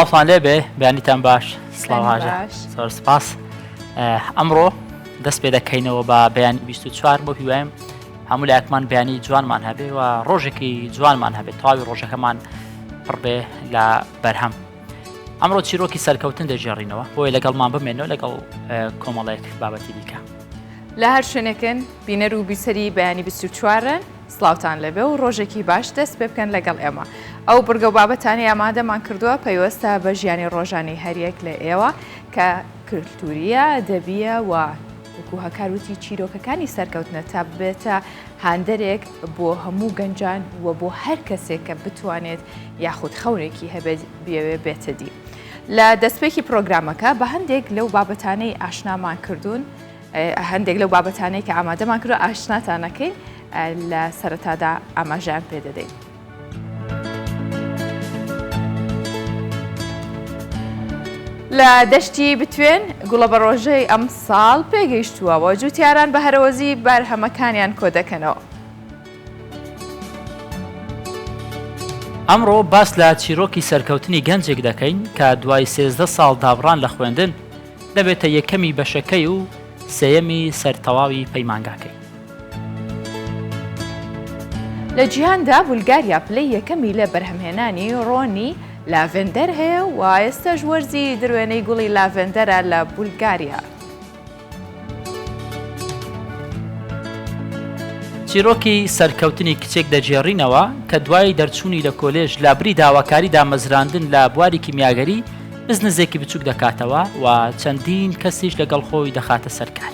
سڵاوتان لێبێ بەیانیتان باش سڵاو هاژە زۆر سپاس ئەمڕۆ دەست پێ دەکەینەوە بە بەیانی 24 بۆ هیوایم هەموو لایەکمان بەیانی جوانمان هەبێ و ڕۆژێکی جوانمان هەبێت تەواوی ڕۆژەکەمان پڕبێ لە بەرهەم ئەمڕۆ چیرۆکی سەرکەوتن دەگێڕینەوە بۆیە لەگەڵمان بمێنەوە لەگەڵ کۆمەڵێک بابەتی دیکە. لە هەر شوێنێکن بینەر و بیسەری بەیانی 24 سڵاوتان لێبێ و ڕۆژێکی باش دەست پێ بکەن لەگەڵ ئێمە. ئەو بڕگە و بابەتانەی ئامادەمان کردووە پەیوەستە بە ژیانی ڕۆژانەی هەریەک لە ئێوە کە کلتورییە، ئەدەبییە و وەکو هەکار وتی چیرۆکەکانی سەرکەوتنە تا ببێتە هاندەرێک بۆ هەموو گەنجان و بۆ هەر کەسێک کە بتوانێت یاخود خەونێکی هەبێت بیەوێ بێتە دی. لە دەستپێکی پرۆگرامەکە بە هەندێک لەو بابەتانەی ئاشنامان کردوون هەندێک لەو بابەتانەی کە ئامادەمان کردووە ئاشناتان ئەکەین لە سەرەتادا ئاماژەیان پێ دەدەین. لە دەشتی بتوێن گوڵەبەڕۆژەی ئەمساڵ پێگەیشتووە و جوتیاران بە هەرەوەزی بەرهەمەکانیان کۆدەکەنەوە. ئەمڕۆ باس لە چیرۆکی سەرکەوتنی گەنجێک دەکەین کە دوای 13 ساڵ دابڕان لە خوێندن دەبێتە یەکەمی بەشەکەی و سێیەمی سەر تەواوی پەیمانگاکەی. لە جیهاندا بولگاریا پلەی یەکەمی لە بەرهەمهێنانی ڕۆنی لاڤێندەر هەیە و ئێستاش وەرزی دروێنەی گوڵی لاڤێندەرە لە بولگاریا. چیرۆکی سەرکەوتنی کچێک دەگێڕینەوە کە دوای دەرچوونی لە کۆلێژ لابری داواکاری دامەزراندن لە بواری کیمیاگەری بزنزێکی بچووک دەکاتەوە و چەندین کەسیش لەگەڵ خۆی دەخاتە سەر کار.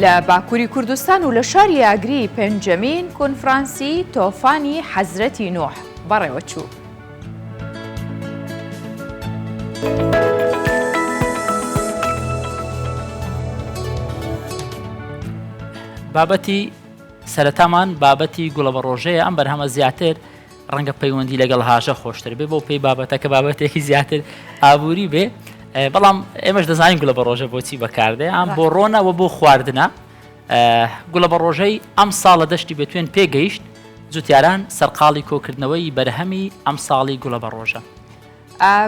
لە باکووری کوردستان و لە شاری ئاگری پێنجەمین کۆنفرانسی تۆفانی حەزرەتی نوح بەڕێوەچوو. بابەتی سەرەتامان بابەتی گوڵەبەڕۆژەیە ئەم بەرهەمە زیاتر ڕەنگە پەیوەندی لەگەڵ هاژە خۆشتر بێ بۆ پێی بابەتەکە بابەتێکی زیاتر ئابووری بێ بەڵام ئێمەش دەزانین گوڵە بە ڕۆژە بۆچی بەکاردێ ئەم بۆ ڕۆنەوە بۆ خواردنە گوڵە بە ڕۆژەی ئەم ساڵە دەشتی بێتوێن پێگەیشت جوتیاران سەرقاڵی کۆکردنەوەی بەرهەمی ئەم ساڵی گوڵە بە ڕۆژە.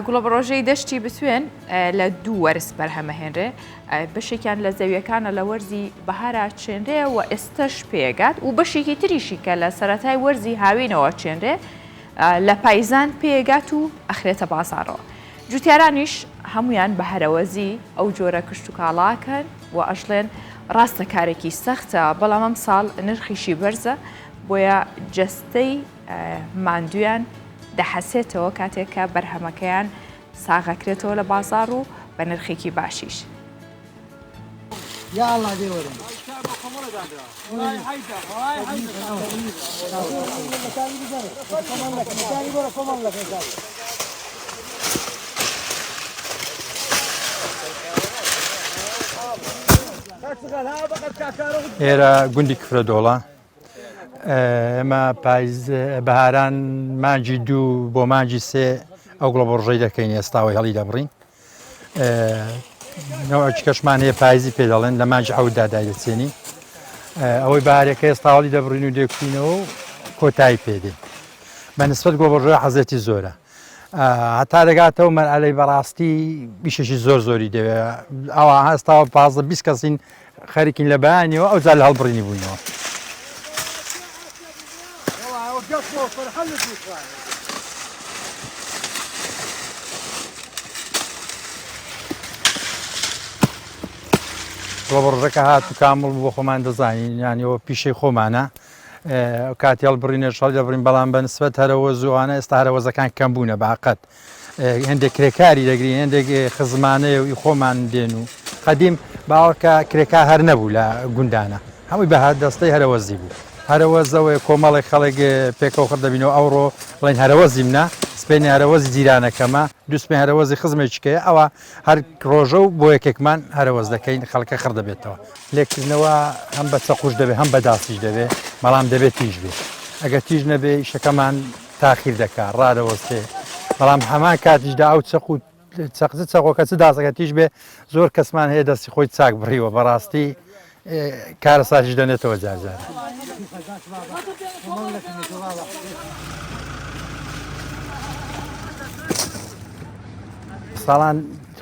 گوڵەبەڕۆژەی دەشتی بتوێن لە دوو وەرز بەرهەمەهێنرێ بەشێکیان لە زەویەکانە لە وەرزی بەهارا چێنرێ و ئێستەش پێگات و بەشێکی تریشی کە لە سەرەتای وەرزی هاوینەوە چێنرێ لە پایزان پێگات و ئەخرێتە بازاڕەوە. جوتیارانیش هەمویان بە هەرەوەزی ئەو جۆرە کشتوکاڵاکەن و ئەشڵێن ڕاستە کارێکی سەختە بەڵام ئەم ساڵ نرخیشی بەرزە بۆیە جەستەی ماندویان دەحەسێتەوە کاتێک کە بەرهەمەکەیان ساغەکرێتەوە لە بازاڕ و بە نرخێکی باشیش. ئێرە گوندی کفرەدۆڵە ئێمە پایز بەهاران مانگی دوو بۆ مانگی سێ ئەو گوڵە بۆڕژەی دەکەین ئێستاوەی هەڵی دەبڕین نەوەکەشمان هەیە پایزی پێ دەڵێن لە مانگی حەوتدا دایدەچێنی ئەوەی بارێکە ئێستاوەڵی دەبڕین و دێکوینەوە و کۆتایی پێدێ بە نسبەت گۆڵبەڕژە حەزێتی زۆرە هەتا دەگاتەوە مەرئەلەی بەڕاستی بیشێکی زۆر زۆری دەوێ ئەوە هەستاوە پازە 20 کەسین خەریکین لە بەیانیەوە ئەوجا لە هەڵبڕینی بووینەوە. ڕۆژەکە هات و کامڵ بۆ خۆمان دەزانین یانیەوە پیشەی خۆمانە کاتی هەڵبڕینێش هەڵدەبڕین بەڵام بە نسبەت هەرەوەز و ئەوانە ئێستا هەرەوەزەکان کەم بوونە بە قەت هێندێک کرێکاری دەگرین هێندێک خزمانەیە و ئی خۆمان دێن و قەدیم باوەڕکە کرێکار هەر نەبوو لە گوندانە هەمووی بە دەستەی هەرەوەزی بوو هەرەوەزەوەی کۆمەڵێک خەڵک پێکەوە خڕ دەبینەوە ئەوڕۆ بڵێن هەرەوەزی منە سپێنی هەرەوەزی جیرانەکەمە دووسپێ هەرەوەزی خزمێکیکەیە ئەوە هەر ڕۆژە و بۆ یەکێکمان هەرەوەز دەکەین خەڵکە خڕ دەبێتەوە. لێکردنەوە هەم بە چەقوش دەبێ هەم بە داسیش دەبێ بەڵام دەبێ تیژ بێ ئەگەر تیژ نەبێ ئیشەکەمان تاخیر دەکا ڕادەوەستێ بەڵام هەمان کاتیشدا ئەو چەق و چەق چ چەقۆکە چ داسەکە تیژ بێ زۆر کەسمان هەیە دەستی خۆی چاک بڕیوە بەڕاستی کارەساتیش دەنێتەوە جارجارە. ساڵان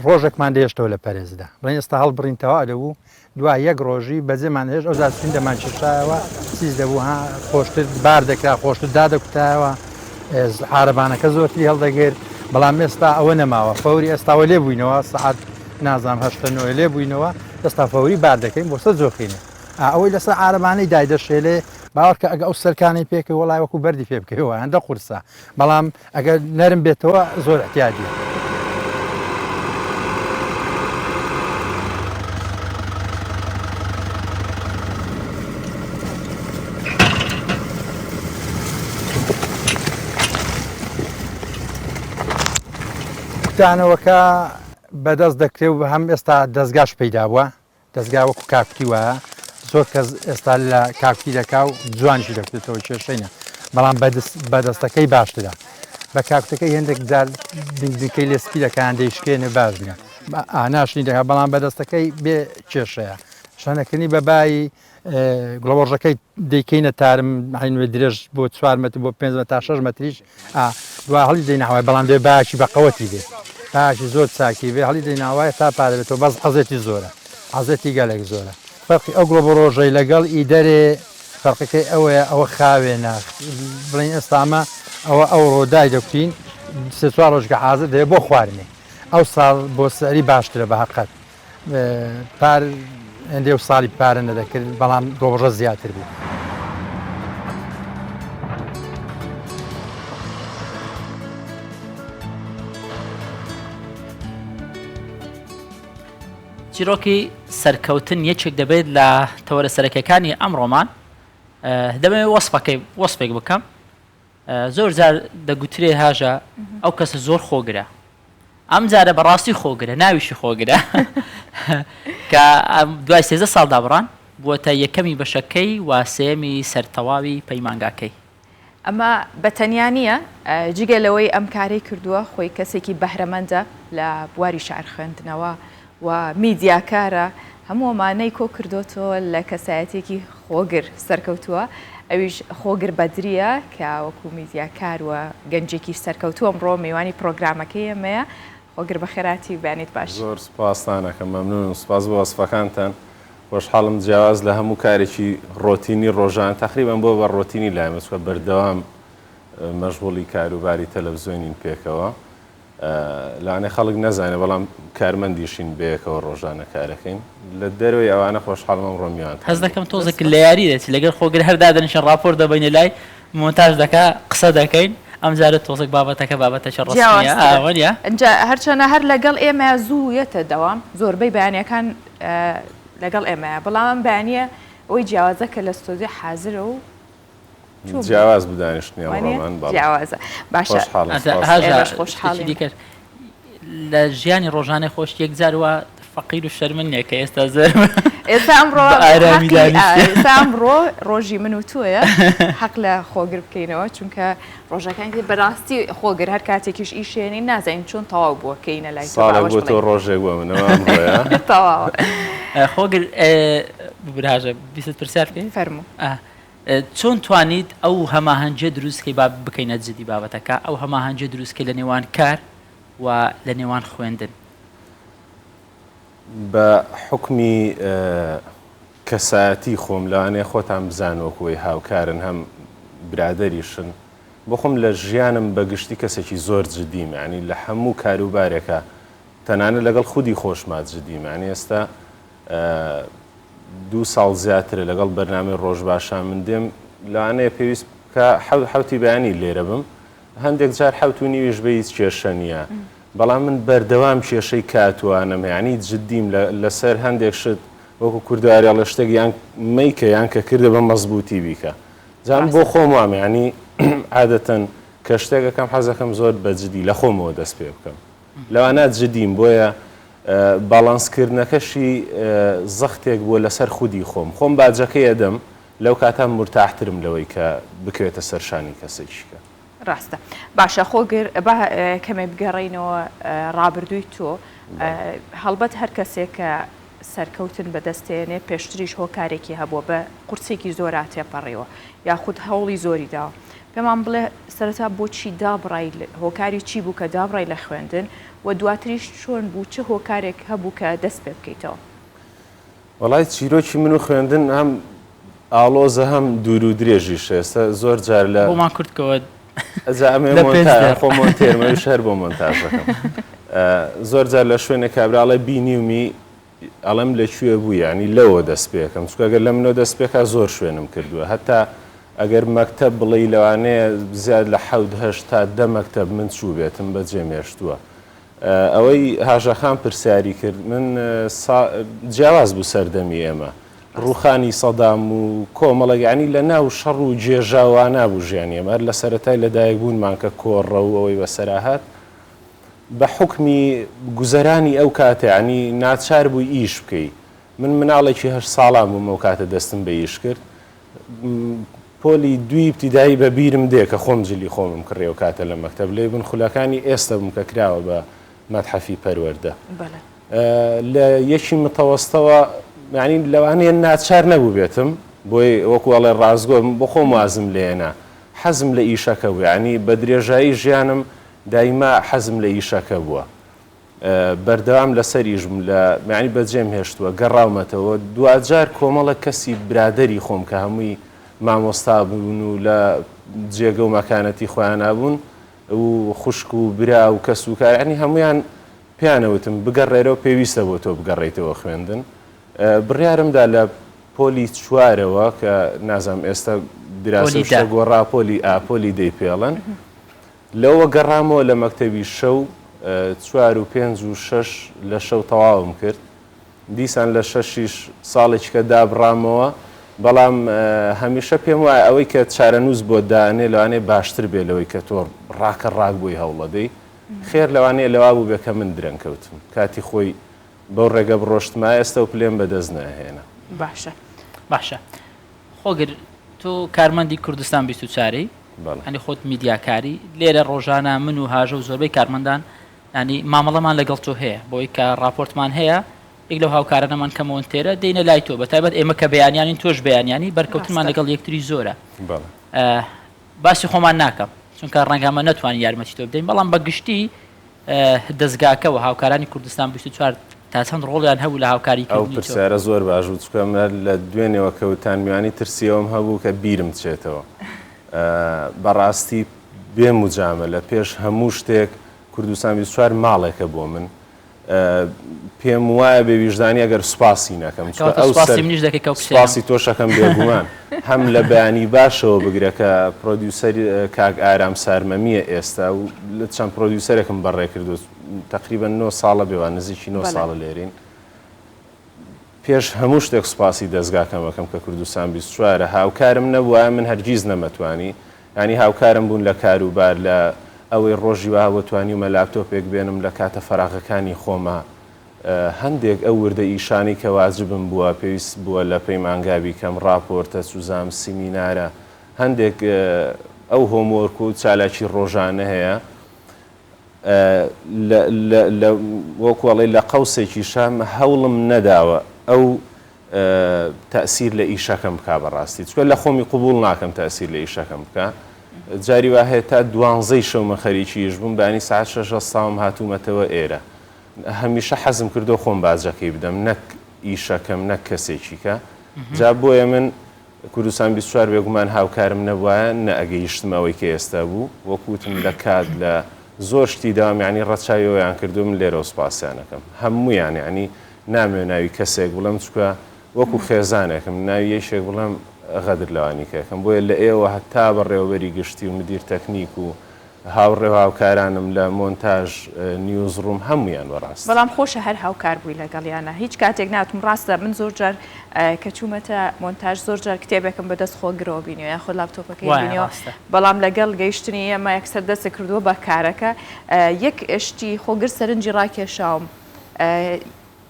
ڕۆژێکمان دەهێشتەوە لە پەرێزدا بڵێن ئێستا هەڵبڕین تەواو دەبوو دوای یەک ڕۆژی بەجێمان هێشت ئەوجا سوین دەمان کێشایەوە سیس دەبوو ها خۆشتر بار دەکرا خۆشتر دادەکوتایەوە عارەبانەکە زۆرتری هەڵدەگرت بەڵام ئێستا ئەوە نەماوە فەوری ئێستاوە لێ بووینەوە سەعات نازانم هەشتە نۆ لێ بووینەوە ئێستا فەوری بار دەکەین بۆ سەر جۆخینێ ئەوەی لەسەر عارەبانەی دایدەشێلێ باوەڕکە ئەگە ئەو سەرکانەی پێکەوە وەڵای وەکو بەردی پێ بکەوە هەندە قورسە بەڵام ئەگەر نەرم بێتەوە زۆر احتیاجیە. کوتانەوەکە بەدەست دەکرێ و هەم ئێستا دەستگاش پەیدا بووە دەزگا وەکو کاکوتی وایە زۆر کەس ئێستا لە کاکوتی دەکا و جوانیشی دەکوتێتەوە کێشەی نیە بەڵام بە دەستەکەی باشترە بە کاکوتەکەی هێندێک جار دنگدنکەی لێ سپی دەکا یان دەیشکێنێ باش نیە ناشنی دەکا بەڵام بە دەستەکەی بێ کێشەیە شەنەکردنی بە بایی گوڵەبەڕژەکەی دەیکەینە تارم هەینوێ درێژ بۆ چوار مەتر بۆ پێنج مەتر تا شەش مەتریش ئا دوا هەڵی دەینە هەوای بەڵام دەبێ بایەکی بە قەوەتی بێ بایەکی زۆر چاکی بێ هەڵی دەینە هەوای تا پارە بێتەوە بەس عەزێتی زۆرە عەزێتی گەلێک زۆرە فەرقی ئەو گوڵەبەڕۆژەی لەگەڵ ئی دەرێ فەرقەکەی ئەوەیە ئەوە خاوێنە بڵێین ئێستا ئەمە ئەوە ئەوڕۆ دای دەکوتین سێ چوار ڕۆژ کە حازر دەبێ بۆ خواردنێ ئەو ساڵ بۆ سعری باشترە بە هەقەت پار هێندێ و ساڵی پارە نەدەکرد بەڵام ڕۆژە زیاتر بوو. چیرۆکی سەرکەوتن یەکێک دەبێت لە تەوەرە سەرەکیەکانی ئەمڕۆمان دەمەوێت وەسفەکەی وەسفێک بکەم زۆر جار دەگوترێ هاژە ئەو کەسە زۆر خۆگرە ئەم جارە بەڕاستی خۆگرە ناویشی خۆگرە کە دوای سێزە ساڵ دابڕان بووەتە یەکەمی بەشەکەی و سێمی سەرتەواوی پەیمانگاکەی. ئەمە بە تەنیا نییە، جگە لەوەی ئەم کارەی کردووە، خۆی کەسێکی بەهرەمەندە لە بواری شعر خوێندنەوە و میدیاکارە، هەموو ئەمانەی کۆکردۆتەوە لە کەسایەتیەکی خۆگر سەرکەوتووە، ئەویش خۆگر بەدرییە کە وەکو میدیاکار و گەنجێکی سەرکەوتوو ئەمڕۆ میوانی پرۆگرامەکەی ئێمەیە. خۆگر بەخێرهاتی بەیانیت باش. زۆر سوپاستان ئەکەم مەمنونم سوپاس بۆ وەسفەکانتان خۆشحاڵم جیاواز لە هەموو کارێکی ڕۆتینی ڕۆژانە تەقریبەن بۆ بە ڕۆتینی لای من چونکە بەردەوام مەشغوڵی کاروباری تەلەفزیۆنین پێکەوە لەوانەیە خەڵک نەزانێت بەڵام کارمەندیشین بەیەکەوە ڕۆژانە کارەکەین لە دەرەوەی ئەوانە خۆشحاڵم ئەمڕۆ میوانتان هەست دەکەم تۆزێک لە یاری دەچی لەگەڵ خۆگر هەر دادەنیشن ڕاپۆرت دەبەینە لای مۆنتاژ دەکا قسە دەکەین ئەم جارە تۆزێک بابەتەکە بابەتەکی ڕەسمیە جیاوازترە ئا وەنیە؟ ئینجا هەرچەنە هەر لەگەڵ ئێمەیە زوو یەتە دەوام زۆربەی بەیانیەکان لەگەڵ ئێمەیە بەڵام ئەم بەیانیە ئەوەی جیاوازە کە لە ستۆدیۆ حازرە و جیاواز بوو دانیشتنی ئەمڕۆمان بەڵێ. جیاوازە باشە خۆشحاڵم سپاس. هاژە شتێکی دیکەش لە ژیانی ڕۆژانەی خۆشت یەکجار وا فەقیر و شەرمن نییە کە ئێستا زۆر ئێستا ئەمڕۆ بە ئارامی دانیشتیە. ئێستا ئەمڕۆ ڕۆژی من و تۆیە حەق لە خۆگر بکەینەوە چونکە ڕۆژەکانی تر بەڕاستی خۆگر هەر کاتێکیش ئیشێنین نازانین چۆن تەواو بووە کەینە لای تۆ ساڵێک بۆ تۆ ڕۆژێک بۆ من ئەوە ئەمڕۆیە تەواوە. خۆگر ببورە هاژە بیست پرسیار بکەی؟ فەرموو. چۆن توانیت ئەو هەماهەنگیە دروست کەی با بکەینە جدی بابەتەکە ئەو هەماهەنگیە دروست کەی لە نێوان کار و لە نێوان خوێندن؟ بە حوکمی کەسایەتی خۆم لەوانەیە خۆتان بزان وەکو ئەوەی هاوکارن هەم برادەریشن بۆ خۆم لە ژیانم بە گشتی کەسێکی زۆر جدیم یانی لە هەموو کاروبارێکا تەنانەت لەگەڵ خودی خۆشما جدیم یانی ئێستا دوو ساڵ زیاترە لەگەڵ بەرنامەی ڕۆژ باشە من دێم لەوانەیە پێویست بکە حەوتی بەیانی لێرە بم هەندێک جار حەوت و نیویش بە هیچ کێشە نییە بەڵام من بەردەوام کێشەی کاتوانم یعنی جدیم لەسەر هەندێک شت وەکو کورداری ئەڵێ شتێک یان مەیکە یان کە کردە بە مەزبوطی بیکە جام بۆ خۆم وام یعنی عادەتەن کە شتێکەکەم حەزەکەم زۆر بە جدی لە خۆمەوە دەست پێ بکەم لەوانە جدیم بۆیە باڵانس کردنەکەشی زەختێک بووە لەسەر خودی خۆم خۆم باجەکەی ئەدەم لەو کاتە مورتاحترم لەوەی کە بکەوێتە سەر شانی کەسێکی کە. ڕاستە باشە خۆگر با کەمێ بگەڕێینەوە ڕابردووی تۆ هەڵبەت هەر کەسێک کە. سەرکەوتن بەدەست دێنێ پێشتریش هۆکارێکی هەبووە بە قورسێکی زۆرا تێپەڕیوە یاخود هەوڵی زۆری داوە پێمان بڵێ سەرەتا بۆچی دابڕای هۆکاری چی بوو کە دابڕای لە خوێندن و دواتریش چۆن بوو چ هۆکارێک هەبوو کە دەست پێ بکەیتەوە؟ وەڵای چیرۆکی من و خوێندن هەم ئاڵۆزە هەم دوور و درێژیشە ئێستا زۆر جار لە بۆمان کورت کەوە ئەجا ئەمێ لە پێنج مۆنتا دەق. خۆ مۆنتێرمە ئەویش هەر بۆ مۆنتاژەکەم زۆر جار لە شوێنێک کابرا ئەڵێ بینیومی ئەڵێم لە کوێ بوو یانی لەوە دەست پێکەم چونکە گەر لە منەوە دەست پێکا زۆر شوێنم کردووە هەتا ئەگەر مەکتەب بڵێی لەوانەیە زیاد لە حەوت هەشت تا دە مەکتەب من چووبێتم بەجێم هێشتووە ئەوەی هاژەخان پرسیاری کرد من جیاواز بوو سەردەمی ئێمە ڕوخانی سەدام و کۆمەڵێک یانی لە ناو شەڕ و گێژاوانە بوو ژیانی ئێمە هەر لە سەرەتای لەدایک بوونمان کە کۆڕە و ئەوەی بەسەرا هات بە حوکمی گوزەرانی ئەو کاتە یانی ناچار بووی ئیش بکەی من مناڵێکی هەشت ساڵان بووم ئەو کاتە دەستم بە ئیش کرد پۆلی دووی ئیبتیدایی بە بیرم دێ کە خۆم جلی خۆمم کڕی ئەو کاتە لە مەکتەب لێ بن خولەکانی ئێستە بووم کە کراوە بە مەتحەفی پەروەردە لە یەکی متەوەستەوە یانی لەوانەیە ناچار نەبووبێتم بۆی وەکو ئەڵێ ڕاستگۆ بۆ خۆم وازم لێنا حەزم لە ئیشەکە بوو یانی بە درێژایی ژیانم دایما حەزم لە ئیشەکە بووە بەردەوام لەسەر ئیش بووم لە یانی بەجێم هێشتووە گەڕاومەتەوە دواجار کۆمەڵە کەسی برادەری خۆم کە هەمووی مامۆستا بوون و لە جێگە و مەکانەتی خۆیانا بوون و خوشک و برا و کەس و کار یانی هەمویان پێیانەوتم بگەڕێرەوە پێویستە بۆ تۆ بگەڕێیتەوە خوێندن بڕیارم دا لە پۆلی چوارەوە کە نازانم ئێستا دراسە شتە گۆڕا پۆلی ئا پۆلی دەی پێڵن لەوە گەڕامەوە لە مەکتەبی شەو چوار و پێنج و شەش لە شەو تەواوم کرد دیسان لە شەشیش ساڵێکی کە دابڕامەوە بەڵام هەمیشە پێم وایە ئەوەی کە چارەنووس بۆ دانێ لەوانەیە باشتر بێ لەوەی کە تۆ ڕاکە ڕاک بۆی هەوڵەدەی خێر لەوانەیە لەوا بووبێ کە من درەنگ کەوتم کاتی خۆی بەو ڕێگە بڕۆشتمایە ئێستا و پلێم بەدەست نەئەهێنا. باشە. باشە خۆگر تۆ کارمەندی کوردستان 24 ی بەڵێ. یانی خۆت میدیاکاری لێرە ڕۆژانە من و هاژە و زۆربەی کارمەندان یانی مامەڵەمان لەگەڵ تۆ هەیە بۆی کە ڕاپۆرتمان هەیە یەک لەو هاوکارانەمان کە مۆنتێرە دێینە لای تۆ بە تایبەت ئێمە کە بەیانیانین تۆش بەیانیانی بەرکەوتنمان ڕاستە. لەگەڵ یەکتری زۆرە بەڵێ. باسی خۆمان ناکەم چونکە ڕەنگە ئەمە نەتوانین یارمەتی تۆ بدەین بەڵام بە گشتی دەزگاکە و هاوکارانی کوردستان 24 تا چەند ڕۆڵیان هەبوو لە هاوکاری ئەو کردنی تۆ؟ پرسیارە زۆر باش بوو چونکە من هەر لە دوێنێوە کە وتان میوانی ترسی ئەوەم هەبوو کە بیرم بچێتەوە. بەڕاستی بێ موجامەلە پێش هەموو شتێک کوردستان 24 ماڵێکە بۆ من. پێم وایە بێ ویژدانی ئەگەر سوپاسی نەکەم چونکە کەواتە ئەو سوپاسی سەر منیش دەکەی کە ئەو قسەیەم. سوپاسی تۆشەکەم بێگومان هەم لە بەیانی باشەوە بگرە کە پرۆدیوسەر کاک ئارام سارمەمیە ئێستا و لە چەند پرۆدیوسەرێکم بەڕێ کردو تەقریبەن نۆ ساڵە بێوان نزیکی نۆ بەڵێ. ساڵە لێرین پێش هەموو شتێک سوپاسی دەزگاکەم ئەکەم کە کوردستان 24 ە هاوکارم نەبوایە من هەرگیز نەمەتوانی یانی هاوکارم بوون لە کاروبار لە ئەوەی ڕۆژی وا هەبووە توانیومە لاپتۆپێک بێنم لە کاتە فەراغەکانی خۆما هەندێک ئەو وردە ئیشانەی کە واجبم بووە پێویست بووە لە پەیمانگا بیکەم ڕاپۆرتە چوزام سیمینارە هەندێک ئەو homework و چالاکی ڕۆژانە هەیە لە وەکو ئەڵێی لە قەوسێکیشا هەوڵم نەداوە ئەو تەئسیر لە ئیشەکەم بکا بەڕاستی چونکە لە خۆمی قبوڵ ناکەم تەئسیر لە ئیشەکەم بکا جاری وا هەیە تا دوانزەی شەو من خەریکی ئیش بووم بەیانی سەعات شەش هەستاوم هاتوومەتەوە ئێرە هەمیشە حەزم کردووە خۆم باجەکەی بدەم نەک ئیشەکەم نەک کەسێکی کە جا بۆیە من کوردستان 24 بێگومان هاوکارم نەبوایە نەئەگەیشتم ئەوەی کە ئێستا بوو وەک وتم لە کات لە زۆر شتی داوام یانی ڕەچاوی ئەویان کردووم لێرەوە سوپاسیان ئەکەم هەموویان یانی نامەوێ ناوی کەسێک بڵێم چونکە وەکو خێزانێکم ناوی یەکێک بڵێم غەدر لەوانی کە ئەکەم بۆیە لە ئێوە هەتا بەڕێوەبەری گشتی و مدیر تەکنیک و هاوڕێ و هاوکارانم لە مۆنتاژ news room هەموویان بەڕاستی. بەڵام خۆشە هەر هاوکار بووی لەگەڵیانا هیچ کاتێک ناتم ڕاستە من زۆر جار کە چوومەتە مۆنتاژ زۆر جار کتێبێکم بەدەست خۆگرەوە بینیوە یاخود لاپتۆپەکەی وایە بینیوە ڕاستە. بەڵام لەگەڵ گەیشتنی ئێمە یەکسەر دەستت کردووە بە کارەکە یەک شتی خۆگر سەرنجی ڕاکێشاوم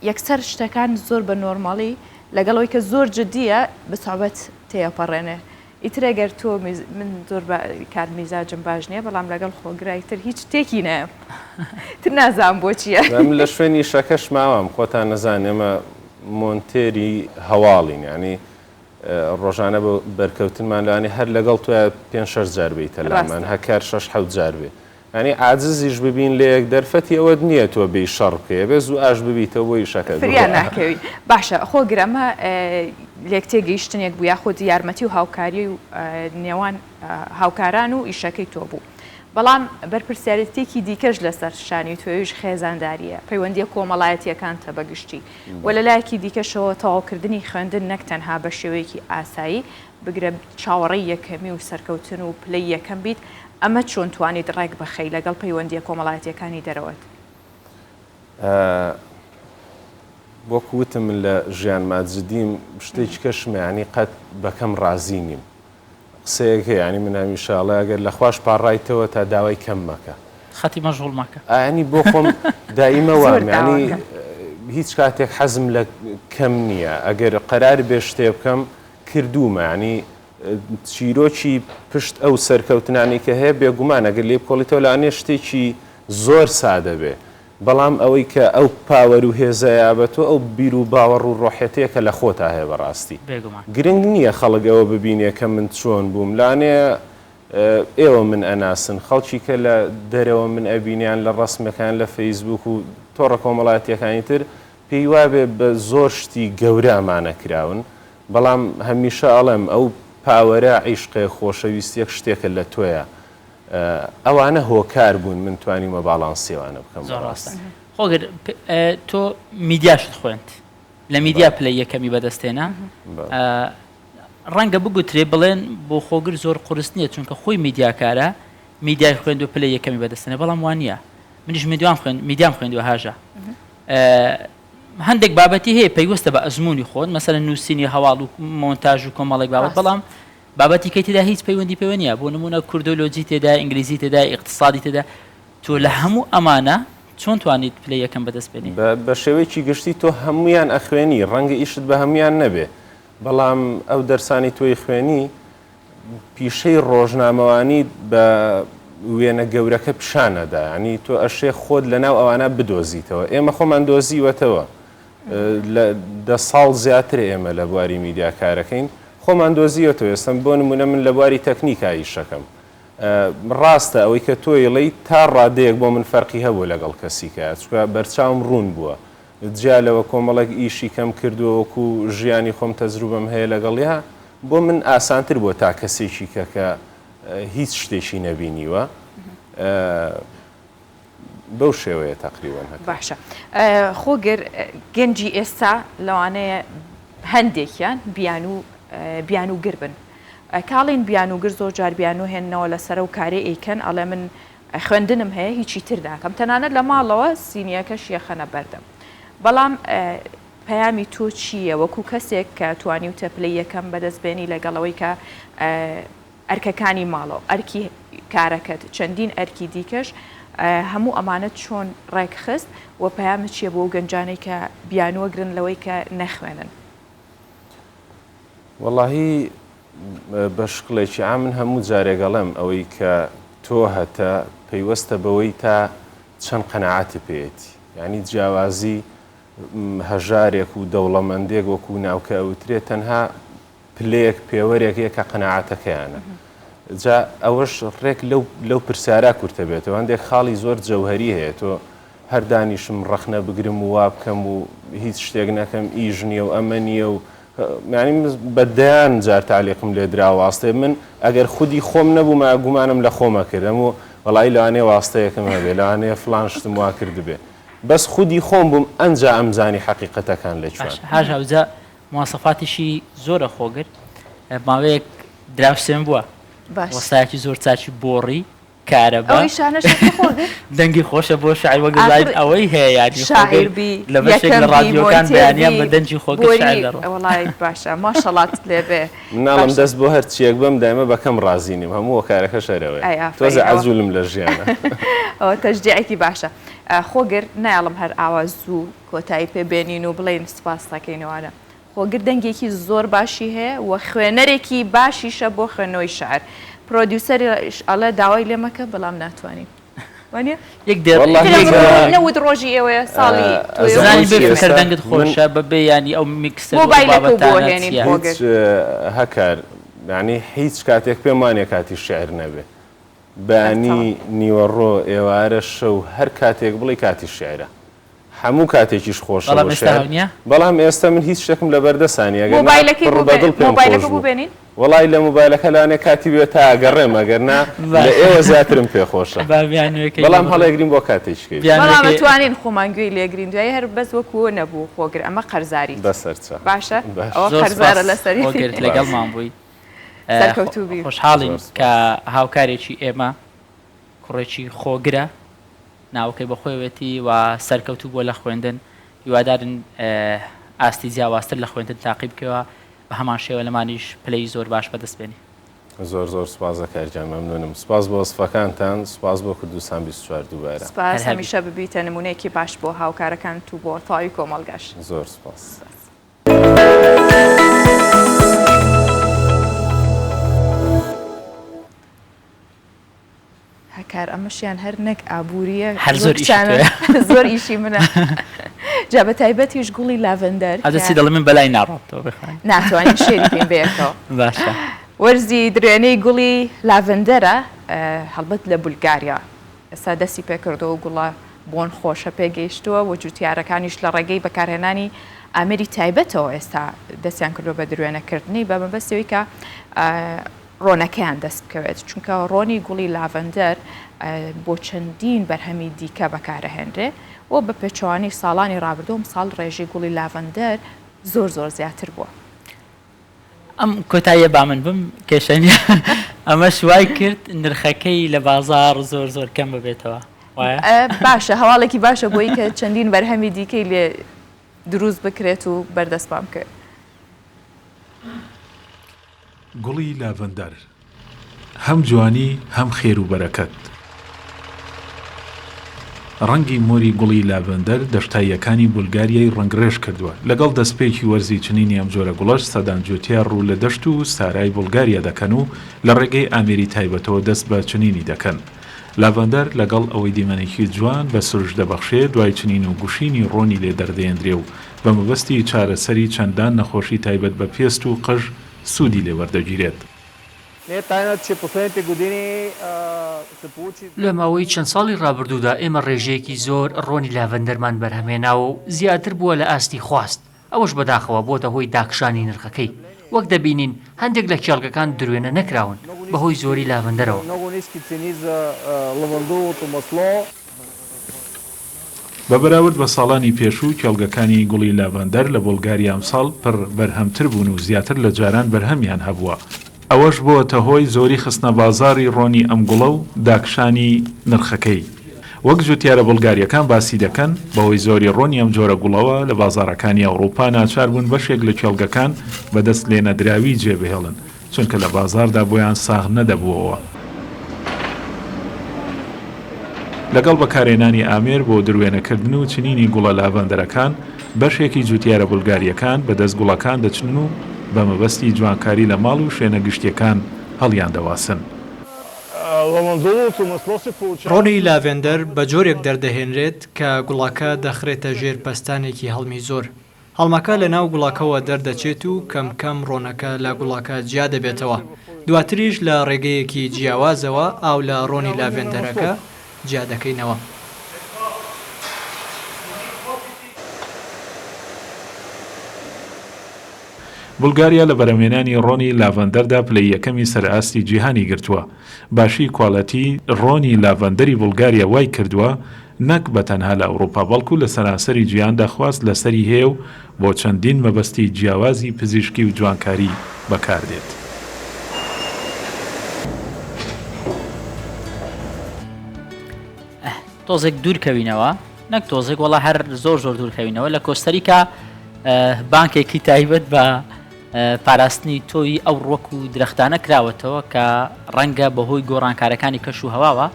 یەکسەر شتەکان زۆر بە نۆرماڵی لەگەڵ ئەوەی کە زۆر جدیە بە سوعبەت تێئەپەڕێنێ ئیتر ئەگەر تۆ من زۆر بە کار میزاجم باش نییە بەڵام لەگەڵ خۆگرا ئیتر هیچ تێکی نایەم تر نازانم بۆچیە. من لە شوێنی ئیشەکەش ماوام خۆتان نەزان ئێمە مۆنتێری هەواڵین یانی ڕۆژانە بۆ بەرکەوتنمان لەوانەیە هەر لەگەڵ تۆیا پێنج شەش جار بێیتە لامان هەکار شەش حەوت جار بێ یانی عاجزیش ببین لە یەک دەرفەتی ئەوەت نییە تۆ بێی شەڕ بکەی ئەبێ زوو ئاش ببیتەوە بۆ ئیشەکەت فریا ناکەوی باشە خۆ گرە ئەمە لێکتێگەیشتنێک بوو یاخود یارمەتی و هاوکاری و نێوان هاوکاران و ئیشەکەی تۆ بوو بەڵام بەرپرسیارێتیەکی دیکەش لەسەر شانی تۆیش خێزاندارییە، پەیوەندییە کۆمەڵایەتییەکانتە بە گشتی و لە لایەکی دیکەشەوە تەواوکردنی خوێندن نەک تەنها بە شێوەیەکی ئاسایی، بگرە چاوەڕێی یەکەمی و سەرکەوتن و پلەی یەکەم بیت، ئەمە چۆن توانیت ڕێک بخەی لەگەڵ پەیوەندییە کۆمەڵایەتییەکانی دەرەوەت؟ وەکو وتم من لە ژیانما جدیم، شتێکی کەشمە یانی قەت بەکەم ڕازی نیم. قسەیەک هەیە یانی من هەمیشە ئەڵێ ئەگەر لە خواش پاڕایتەوە تا داوای کەم مەکە. خەتی مەشغوڵ مەکە. ئایانی بۆ خۆم دایمە وام یانی هیچ کاتێک حەزم لە کەم نییە ئەگەر قەرار بێ شتێ بکەم کردوومە یانی چیرۆکی پشت ئەو سەرکەوتنانەی کە هەیە بێگومان ئەگەر لێ بکۆڵیتەوە لەوانەیە شتێکی زۆر سادە بێ بەڵام ئەوەی کە ئەو power و هێزە یا بە تۆ ئەو بیر و باوەڕ و ڕۆحیەتەیە کە لە خۆتا هەیە بەڕاستی بێگومان. گرنگ نییە خەڵک ئەوە ببینێ کە من چۆن بووم لانەیە ئێوە من ئەناسن خەڵکی کە لە دەرەوە من ئەبینێ یان لە ڕەسمەکان لە فەیسبووک و تۆڕە کۆمەڵایەتیەکانی تر پێی وابێ بە زۆر شتی گەورە ئەمانە کراون بەڵام هەمیشە ئەڵێم ئەو power ە عیشقێک خۆشەویستیەک شتێکە لە تۆیا ئەوانە هۆکار بوون من توانیومە باڵانسی ئەوانە بکەم زۆر ڕاستە خۆگر تۆ میدیاشت خوێند لە میدیا پلەی یەکەمی بەدەستێنا ڕەنگە بگوترێ بڵێن بۆ خۆگر زۆر قورس نییە چونکە خۆی میدیاکارە میدیای خوێند و پلەی یەکەمی بەدەستێنە بەڵام وان نییە منیش میدیام خوێند میدیام خوێندوە هاژە هەندێک بابەتی هەیە پەیوەستە بە ئەزمموی خۆت مەسەر نووسینی هەواڵ و مۆنتاژ و کۆمەڵێک بابەت بەڵام بابەتی کەی تێدا هیچ پەیوەندی پێوە نییە بۆ نموونە کوردۆلۆجی تێدایە ئینگلیزی تێدایە ئیقتسادی تێدا تۆ لە هەموو ئەمانە چۆن توانیت پلەی یەکەم بەدەست بێنی؟ بە شێوەیەکی گشتی تۆ هەموویان ئەخوێنی ڕەنگە ئیشت بە هەموویان نەبێ بەڵام ئەو دەرسانەی تۆی خوێنی پیشەی ڕۆژنامەوانیت بە وێنە گەورەکە پیشان ئەدا یانی تۆ ئەشێ خۆت لەناو ئەوانە بدۆزیتەوە ئێمە خۆمان دۆزیوەتەوە لە دە ساڵ زیاترە ئێمە لە بواری میدیا کارەکەین خۆمان دۆزیوەتەوە ئێستا بۆ نمونە من لە بواری تەکنیکا ئیشەکەم ڕاستە ئەوەی کە تۆ ئیڵێی تا ڕادەیەک بۆ من فەرقی هەبوو لەگەڵ کەسیکە چونکە بەرچاوم ڕوون بووە جیا لەوە کۆمەڵێک ئیشی کەم کردووە وەکو ژیانی خۆم تەجروبەم هەیە لەگەڵیا بۆ من ئاسانتر بووە تا کەسێکی کە کە هیچ شتێکی نەبینیوە بەو شێوەیە تەقریبەن هەتا. باشە خۆگر گەنجی ئێستا لەوانەیە هەندێکیان بیانوو بیانووگر بن کاڵین بیانووگر زۆر جار بیانوو هێننەوە لەسەر ئەو کارەی ئەیکەن ئەڵێ من خوێندنم هەیە هیچی تر ناکەم تەنانەت لە ماڵەوە سینیەکەش یەخەنە بەردەم بەڵام پەیامی تۆ چییە وەکو کەسێک کە توانیوتە پلەی یەکەم بەدەست بێنی لەگەڵەوەی کە ئەرکەکانی ماڵەوە، ئەرکی کارەکەت، چەندین ئەرکی دیکەش، هەموو ئەمانەت چۆن ڕێکخست و پەیامت چییە بۆ ئەو گەنجانەی کە بیانووەگرن لەوەی کە نەخوێنن؟ وەڵاهی بە شکڵێکی عام من هەموو جارێک ئەڵێم ئەوەی کە تۆ هەتە پەیوەستە بەوەی تا چەند قەناعەتت پێیەتی یانی جیاوازی هەژارێک و دەوڵەمەندێک وەکو ناوکە ئەوترێ تەنها پلەیەک پێوەرێک هەیە کە قەناعەتەکەیانە جا ئەوەش ڕێک لەو لەو پرسیارا کورتە بێتەوە هەندێک خاڵی زۆر جەوهری هەیە تۆ هەر دانیشم ڕەخنە بگرم و وا بکەم و هیچ شتێک نەکەم ئیش نییە و ئەمە نییە و یعنی بە دەیان جار تعلیقم لێ درا واستەی من ئەگەر خودی خۆم نەبوومە گومانم لە خۆمە کردم و وەڵی لەوانەیە واستەیەکم هەبێ لەوانەیە فلان شتم وا کردبێ بەس خودی خۆم بووم ئەنجا ئەمزانی حەقیقەتەکان لە کوێن. هاژە ئەوجا مواسەفاتیشی زۆرە خۆگر ماوەیەک دراوسێم بووە وەستایەکی زۆر چاکی بۆڕی کارەبا دەنگی خۆشە بۆ شاعر وەک دەزانین ئەوەی هەیە یانی شاعیر بی لە بەشێک لە ڕادیۆکان بەیانیان بە دەنگی خۆگر شاعر دەڕۆ وەڵای باشە ماشەڵات لێ بێ مناڵم دەست بۆ هەر چیەک بەم دایمە بە کەم ڕازی نیم هەموو هۆکارەکەش هەر ئەوەیە تۆزێ عەجولم لە ژیانە ئەوە تەشجیعێکی باشە خۆگر نایەڵم هەر ئاوا زوو کۆتایی پێ بێنین و بڵێین سوپاست ئەکەین ئەوانە. خۆگر دەنگێکی زۆر باشی هەیە و خوێنەرێکی باشیشە بۆ خوێندنەوەی شعر. پرۆدیوسەریش ئەڵێ داوای لێ مەکە بەڵام ناتوانین. وانە یەک دێڕ نەوت ڕۆژی ئێوەیە ساڵی زانی بێ فکر دەنگت خۆشە بە بێ ینی ئەو میکسەر مۆبایلەکە بۆ هێنین هیچ هەکار یعنی هیچ کاتێک پێم وانە کاتی شعر نەبێ بەیانی نیوەڕۆ ئێوارە شەو هەر کاتێک بڵێ کاتی شعرە هەموو کاتێکیش خۆشە بەڵام بۆ ئێستا شعر هەو نییە؟ بەڵام ئێستا من هیچ شتێکم لەبەردەسا نییە ئەگەر نا مۆبایلەکەی پڕ بۆ بە دڵ پێم خۆش مۆبایلەکە بۆ بوو بێنین؟ وەڵای لە مۆبایلەکە لەوانەیە کاتی بوێ تا ئەگەڕێم ئەگەر نا لە باشە ئێوە زیاترم پێ خۆشە با بیانوێکەی بەڵام لێ بڕین هەڵێگرین بۆ کاتێکی کەی بەڵام بیانوێکەی ئەتوانین خۆمان گوێی لێگرین دوایی هەر بەس وەکو ئەوە نەبوو خۆگر ئەمە قەرزاریت بەسەرچاو باشە باش ئەوە زۆر قەرزارە سپاس لەسەری خۆگر باش لەگەڵمان بووی سەرکەوتوو بی. خۆشحاڵین زۆر سپاس. کە هاوکارێکی ئێمە کوڕێکی خۆگرە ناوەکەی بەخۆیەوەتی و سەرکەوتوو بووە لە خوێندن، هیوادارین ئاستی جیاوازتر لە خوێندن تاقی بکەوە، بە هەمان شێوە لەمانیش پلەی زۆر باش بەدەست بێنی. زۆر زۆر سوپاس هەکار گیان مەمنونم سوپاس بۆ وەسفەکانتان سوپاس بۆ کوردستان 24 دووبارە. سوپاس هەر هەبی. هەمیشە ببیتە نمونەیەکی باش بۆ هاوکارەکانت و بۆ تەواوی کۆمەڵگاش. زۆر سوپاس. سوپاس. هەکار ئەمەشیان هەر نەک ئابووریە هەر زۆر ئیشی تۆیە. زۆر ئیشی منە جا بە تایبەتیش گوڵی لاڤەندەر ئەجە چی دەڵێ من بەلای ناڕۆم تۆ بخوێن ناتوانین شێری بین بەیەکەوە باشە وەرزی درێنەی گوڵی لاڤەندەرە هەڵبەت لە بولگاریا ئێستا دەستی پێکردەوە و گوڵە بۆن خۆشە پێگەیشتووە و جوتیارەکانیش لە ڕێگەی بەکارهێنانی ئامێری تایبەتەوە ئێستا دەستیان کردووە بە دروێنەکردنی بە مەبەستی کە ڕۆنەکەیان دەست بکەوێت، چونکە ڕۆنی گوڵی لاڤەندەر بۆ چەندین بەرهەمی دیکە بەکارئەهێنرێ و بە پێچەوانەی ساڵانی ڕابردوو ئەمساڵ ڕێژەی گوڵی لاڤەندەر زۆر زۆر زیاتر بووە. ئەم کۆتاییە با من بم کێشە نییە ئەمەش وای کرد نرخەکەی لە بازاڕ زۆر زۆر کەم ببێتەوە وایە؟ باشە هەواڵێکی باشە بۆی کە چەندین بەرهەمی دیکەی لێ دروست بکرێت و بەردەستمان بکەوێت. گوڵی لاڤەندەر، هەم جوانی هەم خێر و بەرەکەت. ڕەنگی مۆری گوڵی لاڤەندەر دەشتاییەکانی بولگاریای ڕەنگڕێژ کردووە، لەگەڵ دەستپێکی وەرزی چنینی ئەم جۆرە گوڵەش سەدان جوتیار ڕوو لە دەشت و سارای بولگاریا دەکەن و لە ڕێگەی ئامێری تایبەتەوە دەست بە چنینی دەکەن. لاڤەندەر لەگەڵ ئەوەی دیمەنێکی جوان بە سروشت دەبەخشێ، دوای چنین و گوشینی ڕۆنی لێ دەردەیەندرێ و بە مەبەستی چارەسەری چەندان نەخۆشی تایبەت بە پێست و قژ سوودی لێ وەردەگیرێت. لە ماوەی چەند ساڵی ڕابردوودا ئێمە ڕێژەیەکی زۆر ڕۆنی لاڤەندەرمان بەرهەمهێناوە و زیاتر بووە لە ئاستی خواست، ئەوەش بەداخەوە بۆتە هۆی داکشانی نرخەکەی، وەک دەبینین هەندێک لە کێڵگەکان دروێنە نەکراون بەهۆی زۆری لاڤەندەرەوە. بە بەراورد بە ساڵانی پێشوو، کێڵگەکانی گوڵی لاڤەندەر لە بوڵگاریا ئەمساڵ پڕ بەرهەمتر بوون و زیاتر لە جاران بەرهەمیان هەبووە، ئەوەش بۆتە هۆی زۆری خستنە بازاڕی ڕۆنی ئەم گوڵە و داکشانی نرخەکەی. وەک جوتیارە بوڵگارییەکان باسی دەکەن، بەهۆی زۆری ڕۆنی ئەم جۆرە گوڵەوە لە بازاڕەکانی ئەوڕوپا ناچار بوون بەشێک لە کێڵگەکان بە دەست لێنەدراوی جێبهێڵن، چونکە لە بازاڕدا بۆیان ساغ نەدەبووەوە. لەگەڵ بەکارهێنانی ئامێر بۆ دروێنەکردن و چنینی گوڵە لاڤەندەرەکان، بەشێکی جوتیارە بولگارییەکان بە دەست گوڵەکان دەچنن و بە مەبەستی جوانکاری لە ماڵ و شوێنە گشتییەکان هەڵیاندەواسن. ڕۆنی لاڤێندەر بە جۆرێک دەردەهێنرێت کە گوڵەکە دەخرێتە ژێر پەستانێکی هەڵمی زۆر. هەڵمەکە لە ناو گوڵەکەوە دەردەچێت و کەم کەم ڕۆنەکە لە گوڵەکە جیا دەبێتەوە، دواتریش لە ڕێگەیەکی جیاوازەوە ئاو لە ڕۆنی لاڤێندەرەکە جیا دەکەینەوە. بولگاریا لە بەرهەمهێنانی ڕۆنی لاڤەندەردا پلەی یەکەمی سەر ئاستی جیهانی گرتووە. باشی کوالێتی ڕۆنی لاڤەندەری بولگاریا وای کردووە نەک بە تەنها لە ئەوروپا بەڵکو لە سەرانسەری جیهاندا خواست لەسەری هەیە و بۆ چەندین مەبەستی جیاوازی پزیشکی و جوانکاری بەکاردێت. تۆزێک دوور کەوینەوە نەک تۆزێک وەڵا هەر زۆر زۆر دوور کەوینەوە لە کۆستەریکا بانکێکی تایبەت بە پاراستنی تۆوی ئەو ڕوەک و درەختانە کراوەتەوە کە ڕەنگە بەهۆی گۆڕانکارەکانی کەش و هەواوە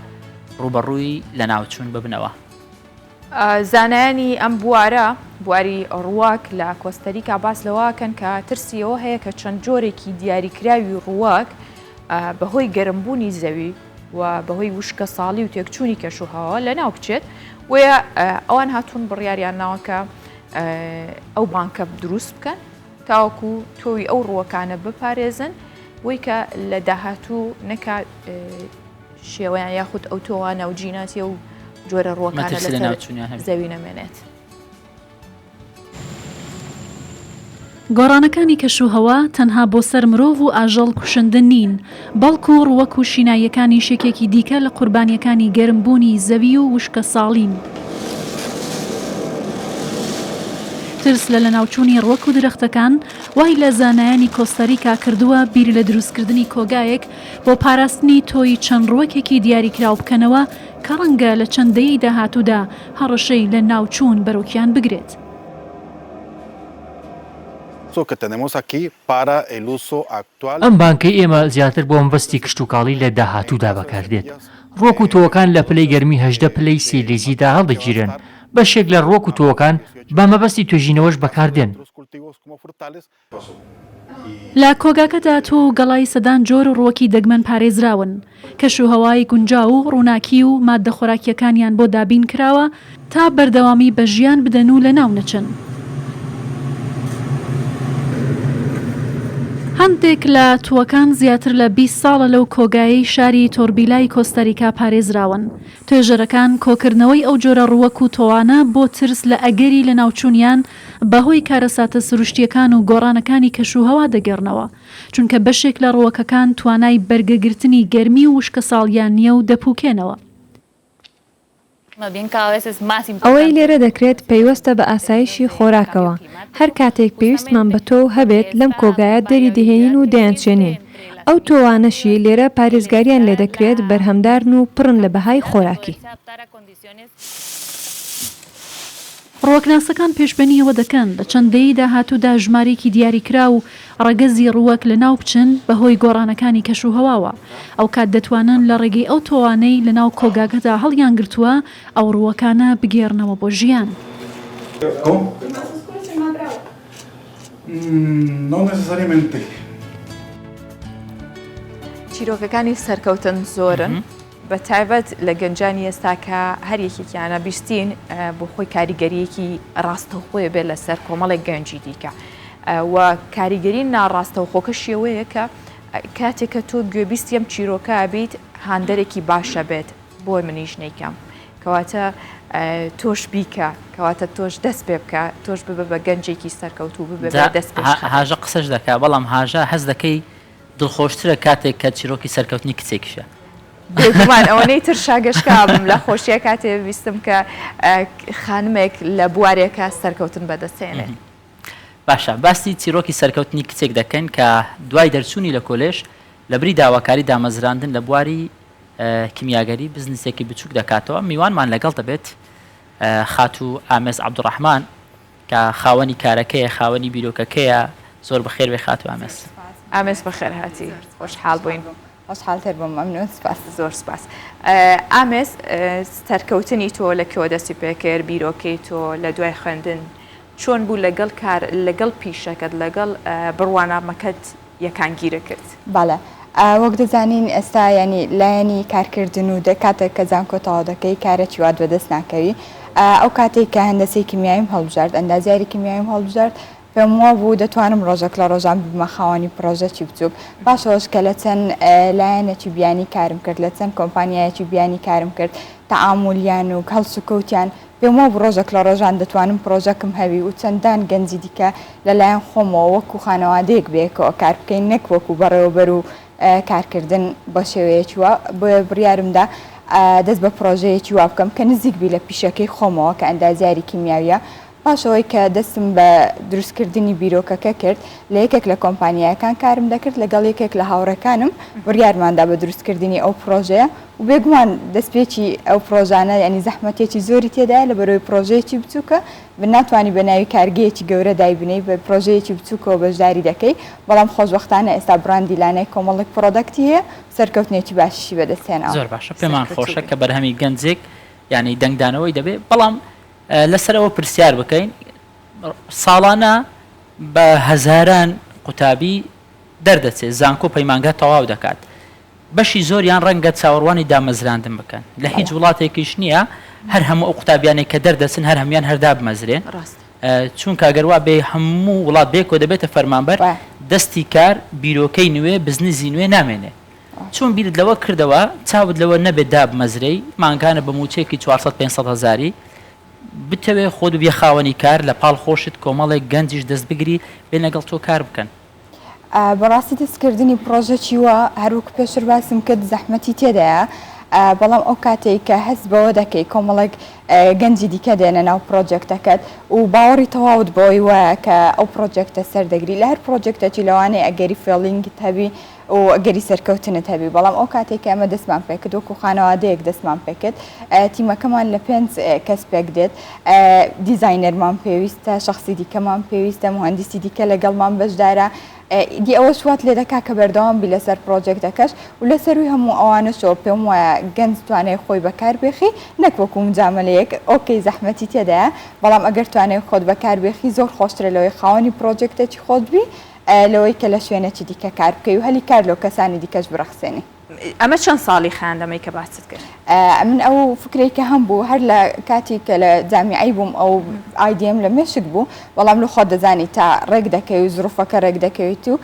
ڕووبەڕووی لەناوچوون ببنەوە. زانایانی ئەم بوارە، بواری ڕووەک لە کۆستەریکا باس لەوە ئەکەن کە ترسی ئەوە هەیە کە چەند جۆرێکی دیاریکراوی ڕووەک بەهۆی گەرمبوونی زەوی و بەهۆی وشکەساڵی و تێکچوونی کەشوهەواوە لەناو بچێت، بۆیە ئەوان هاتوون بڕیاریان ناوە کە ئەو بانکە دروست بکەن تاوەکو تۆوی ئەو ڕووەکانە بپارێزن بۆی کە لە داهاتوو نەکا شێوەیان یاخود ئەو تۆوانە و جیناتی و جۆرە ڕووەکانە لەسەر زەوی نەمێنێت. گۆڕانەکانی کەشوهەوا تەنها بۆ سەر مرۆڤ و ئاژەڵ کوشندە نین، بەڵکو ڕووەک و شیناییەکانیش یەکێکی دیکە لە قوربانییەکانی گەرمبوونی زەوی و وشکەساڵین. ترس لە لەناوچوونی ڕووەک و درەختەکان وای لە زانایانی کۆستاریکا کردووە بیر لە دروستکردنی کۆگایەک بۆ پاراستنی تۆی چەند ڕووەکێکی دیاریکراو بکەنەوە کە ڕەنگە لە چەند دەیەی داهاتوودا هەڕەشەی لە ناوچوون بەرۆکیان بگرێت. ئەم بانکەی ئێمە زیاتر بۆ مەبەستی کشتوکاڵی لە داهاتوودا بەکاردێت. ڕووەک و تۆوەکان لە پلەی گەرمی 18 پلەی سیلیزیدا هەڵدەگیرێن. بەشێک لە ڕووەک و تۆوەکان بە مەبەستی توێژینەوەش بەکاردێن. لە کۆگاکەدا تۆو و گەڵای سەدان جۆر ڕووەکی دەگمەن پارێزراون، کەشوهەوای گونجاو و ڕووناکی و ماددە خۆراکییەکانیان بۆ دابین کراوە تا بەردەوامی بە ژیان بدەن و لەناو نەچن. هەندێک لە تووەکان زیاتر لە 20 ساڵە لەو کۆگایەی شاری تۆربیلای کۆستاریکا پارێزراون. توێژەرەکان کۆکردنەوەی ئەو جۆرە ڕووەک و تۆوانە بۆ ترس لە ئەگەری لەناوچوونیان بەهۆی کارەساتە سروشتییەکان و گۆڕانەکانی کەشوهەوا دەگێڕنەوە، چونکە بەشێک لە ڕووەکەکان توانای بەرگەگرتنی گەرمی و وشکەساڵییان نییە و دەپووکێنەوە. ئەوەی لێرە دەکرێت پەیوەستە بە ئاسایشی خۆراکەوە، هەر کاتێک پێویستمان بە تۆو هەبێت لەم کۆگایە دەری دەهێنین و دەیانچێنین، ئەو تۆوانەشی لێرە پارێزگاریان لێدەکرێت بەرهەمدارن و پڕن لە بەهای خۆراکی. ڕووەکناسەکان پێشبینی ئەوە دەکەن لە چەند دەیەی داهاتوودا ژمارەیەکی دیاریکراو ڕەگەزی ڕووەک لەناو بچن بەهۆی گۆڕانەکانی کەشوهەواوە، ئەوکات دەتوانن لە ڕێگەی ئەو تۆوانەی لەناو کۆگاکەدا هەڵیانگرتووە ئەو ڕووەکانە بگێڕنەوە بۆ ژیان. چیرۆکەکانی سەرکەوتن زۆرن. بە تایبەت لە گەنجانی ئێستا کە هەر یەکێکیانە بیستین بۆ خۆی کاریگەریەکی ڕاستەوخۆیە بێت لەسەر کۆمەڵێک گەنجی دیکە و کاریگەری ناڕاستەوخۆکە شێوەیە کە کاتێک کە تۆ گوێبیستی ئەم چیرۆکە بیت هاندەرێکی باشە بێت بۆ منیش نیکەم کەواتە تۆش بیکە کەواتە تۆش دەست پێ بکە تۆش ببە بە گەنجێکی سەرکەوتوو ببە دەست هاژە قسەش دەکا بەڵام هاژە هەست دەکەی دڵخۆشترە کاتێک کە چیرۆکی سەرکەوتنی کچێکیشە. بێگومان ئەوەنەی تر شاگەشکابم لە خۆشیە کاتێ بیستم کە خانمێک لە بوارێکە سەرکەوتن بەدەستێنێ. باشە باسی چیرۆکی سەرکەوتنی کچێک دەکەین کە دوای دەرچوونی لە کۆلێژ لەبری داواکاری دامەزراندن لە بواری کیمیاگەری بزنسێکی بچووک دەکاتەوە میوانمان لەگەڵ دەبێت خاتوو ئامێز عەبدوڕەحمان کە خاوەنی کارەکەیە خاوەنی بیرۆکەکەیە زۆر بەخێر بێ خاتوو ئامێز. ئامێز بەخێر هاتی خۆشحاڵ بووین. خۆشحاڵتر بووم مەمنون سپاس. زۆر سپاس. ئامێز سەرکەوتنی تۆ لە کوێوە دەستی پێکرد بیرۆکەی تۆ لە دوای خوێندن چۆن بوو لەگەڵ کار لەگەڵ پیشەکەت لەگەڵ بڕوانامەکەت یەکانگیرە کرد؟ بەڵێ وەک دەزانین ئێستا یانی لایەنی کارکردن و کاتێک کە زانکۆ تەواو دەکەی کارێکی وات بەدەست ناکەوی ئەو کاتێک کە هەندەسەی کیمیاییم هەڵبژارد ئەندازیاری کیمیاییم هەڵبژارد پێم وابوو دەتوانم ڕۆژێک لە ڕۆژان ببمە خاوەنی پڕۆژەکی بچووک پاش ئەوەش کە لە چەند لایەنێکی بیانی کارم کرد لە چەند کۆمپانیایەکی بیانی کارم کرد تەعامولیان و هەڵسوکەوتیان پێم وابوو ڕۆژێک لە ڕۆژان دەتوانم پڕۆژەکم هەبی و چەندان گەنجی دیکە لە لایەن خۆمەوە وەکو خانەوادەیەک بەیەکەوە کار بکەین نەک وەکو بەڕێوەبەر و کارکردن بە شێوەیەکی وا بۆیە بڕیارم دا دەست بە پڕۆژەیەکی وا بکەم کە نزیک بی لە پیشەکەی خۆمەوە کە ئەندازیاری کیمیاویە پاش ئەوەی کە دەستم بە دروستکردنی بیرۆکەکە کرد، لە یەکێک لە کۆمپانیایەکان کارم دەکرد، لەگەڵ یەکێک لە هاوڕێکانم بڕیارمان دا بە دروستکردنی ئەو پڕۆژەیە و بێگومان دەستپێکی ئەو پڕۆژانە یانی زەحمەتییەکی زۆری تێدایە لەبەرئەوەی پڕۆژەیەکی بچووکە ناتوانی بە ناوی کارگەیەکی گەورە دایبنێی بە پڕۆژەیەکی بچووکەوە بەشداری دەکەی بەڵام خۆشبەختانە ئێستا بڕاندی لانای کۆمەڵێک product ی هەیە و سەرکەوتنێکی باشیشی بەدەست هێناوە. زۆر باشە پێمان خۆشە کە بەرهەمی گەنجێک یانی دەنگدانەوەی دەبێ بەڵام لەسەر ئەوە پرسیار بکەین ساڵانە بە هەزاران قوتابی دەردەچێت زانکۆ پەیمانگا تەواو دەکات. بەشی زۆریان ڕەنگە چاوەڕوانی دامەزراندن بکەن لە هیچ وڵاتێکیش نییە هەر هەموو ئەو قوتابیانەی کە دەردەچن هەر هەموان هەر دابمەزرێن چونکە گەر وا بێ هەموو وڵات بێکەوە دەبێتە فەرمانبەر دەستی کار بیرۆکەی نوێ بزنزی نوێ نامێنێ چۆن بیرت لەوە کردەوە چاوت لەوە نەبێت دابمەزرێی مانگانە بە مووچەیەکی 400 500 هەزاری بتەوێ خۆت ببیە خاوەنی کار لە پاڵ خۆشت کۆمەڵێک گەنجیش دەست بگری بێن لەگەڵ تۆ کار بکەن. بەڕاستی دەستکردنی پڕۆژەکی وا هەر وەکو پێشتر باسم کرد زەحمەتی تێدایە بەڵام ئەو کاتێک کە هەست بەوە دەکەی کۆمەڵێک گەنجی دیکە دێنە ناو پرۆجێکتەکەت و باوەڕی تەواوت بەوەی وایە کە ئەو پرۆجێکتە سەردەگری لە هەر پرۆجێکتەکی لەوانەیە ئەگەری failing ت هەبی و ئەگەری سەرکەوتنت هەبی بەڵام ئەو کاتێک کە ئەمە دەستمان پێکرد وەکو خانەوادەیەک دەستمان پێکرد تیمەکەمان لە پێنج کەس پێک دێت دیزاینەرمان پێویستە شخصی دیکەمان پێویستە مهندسی دیکە لەگەڵمان بەشدارە دی ئەوەش وات لێ دەکا کە بەردەوام بی لەسەر پرۆجێکتەکەش و لە سەرووی هەموو ئەوانەشەوە پێم وایە گەنج توانای خۆی بەکار بێخی نەک وەکو مجامەلەیەک okay زەحمەتی تێدایە بەڵام ئەگەر توانای خۆت بەکار بێخی زۆر خۆشترە لەوەی خاوەنی پرۆجێکتێکی خۆت بی لەوەی کە لە شوێنێکی دیکە کار بکەی و هەلی کار لۆ کەسانی دیکەش برەخسێنی. ئەمە چەند ساڵی خایاند ئەمەی کە باست کرد؟ ئەمن ئەو فکرەی کە هەم بوو هەر لە کاتی کە لە جامیعەی بووم ئەو idea م لە مێشک بوو بەڵام لە خۆت دەزانی تا ڕێک دەکەوی و زروفەکە ڕێک دەکەویت و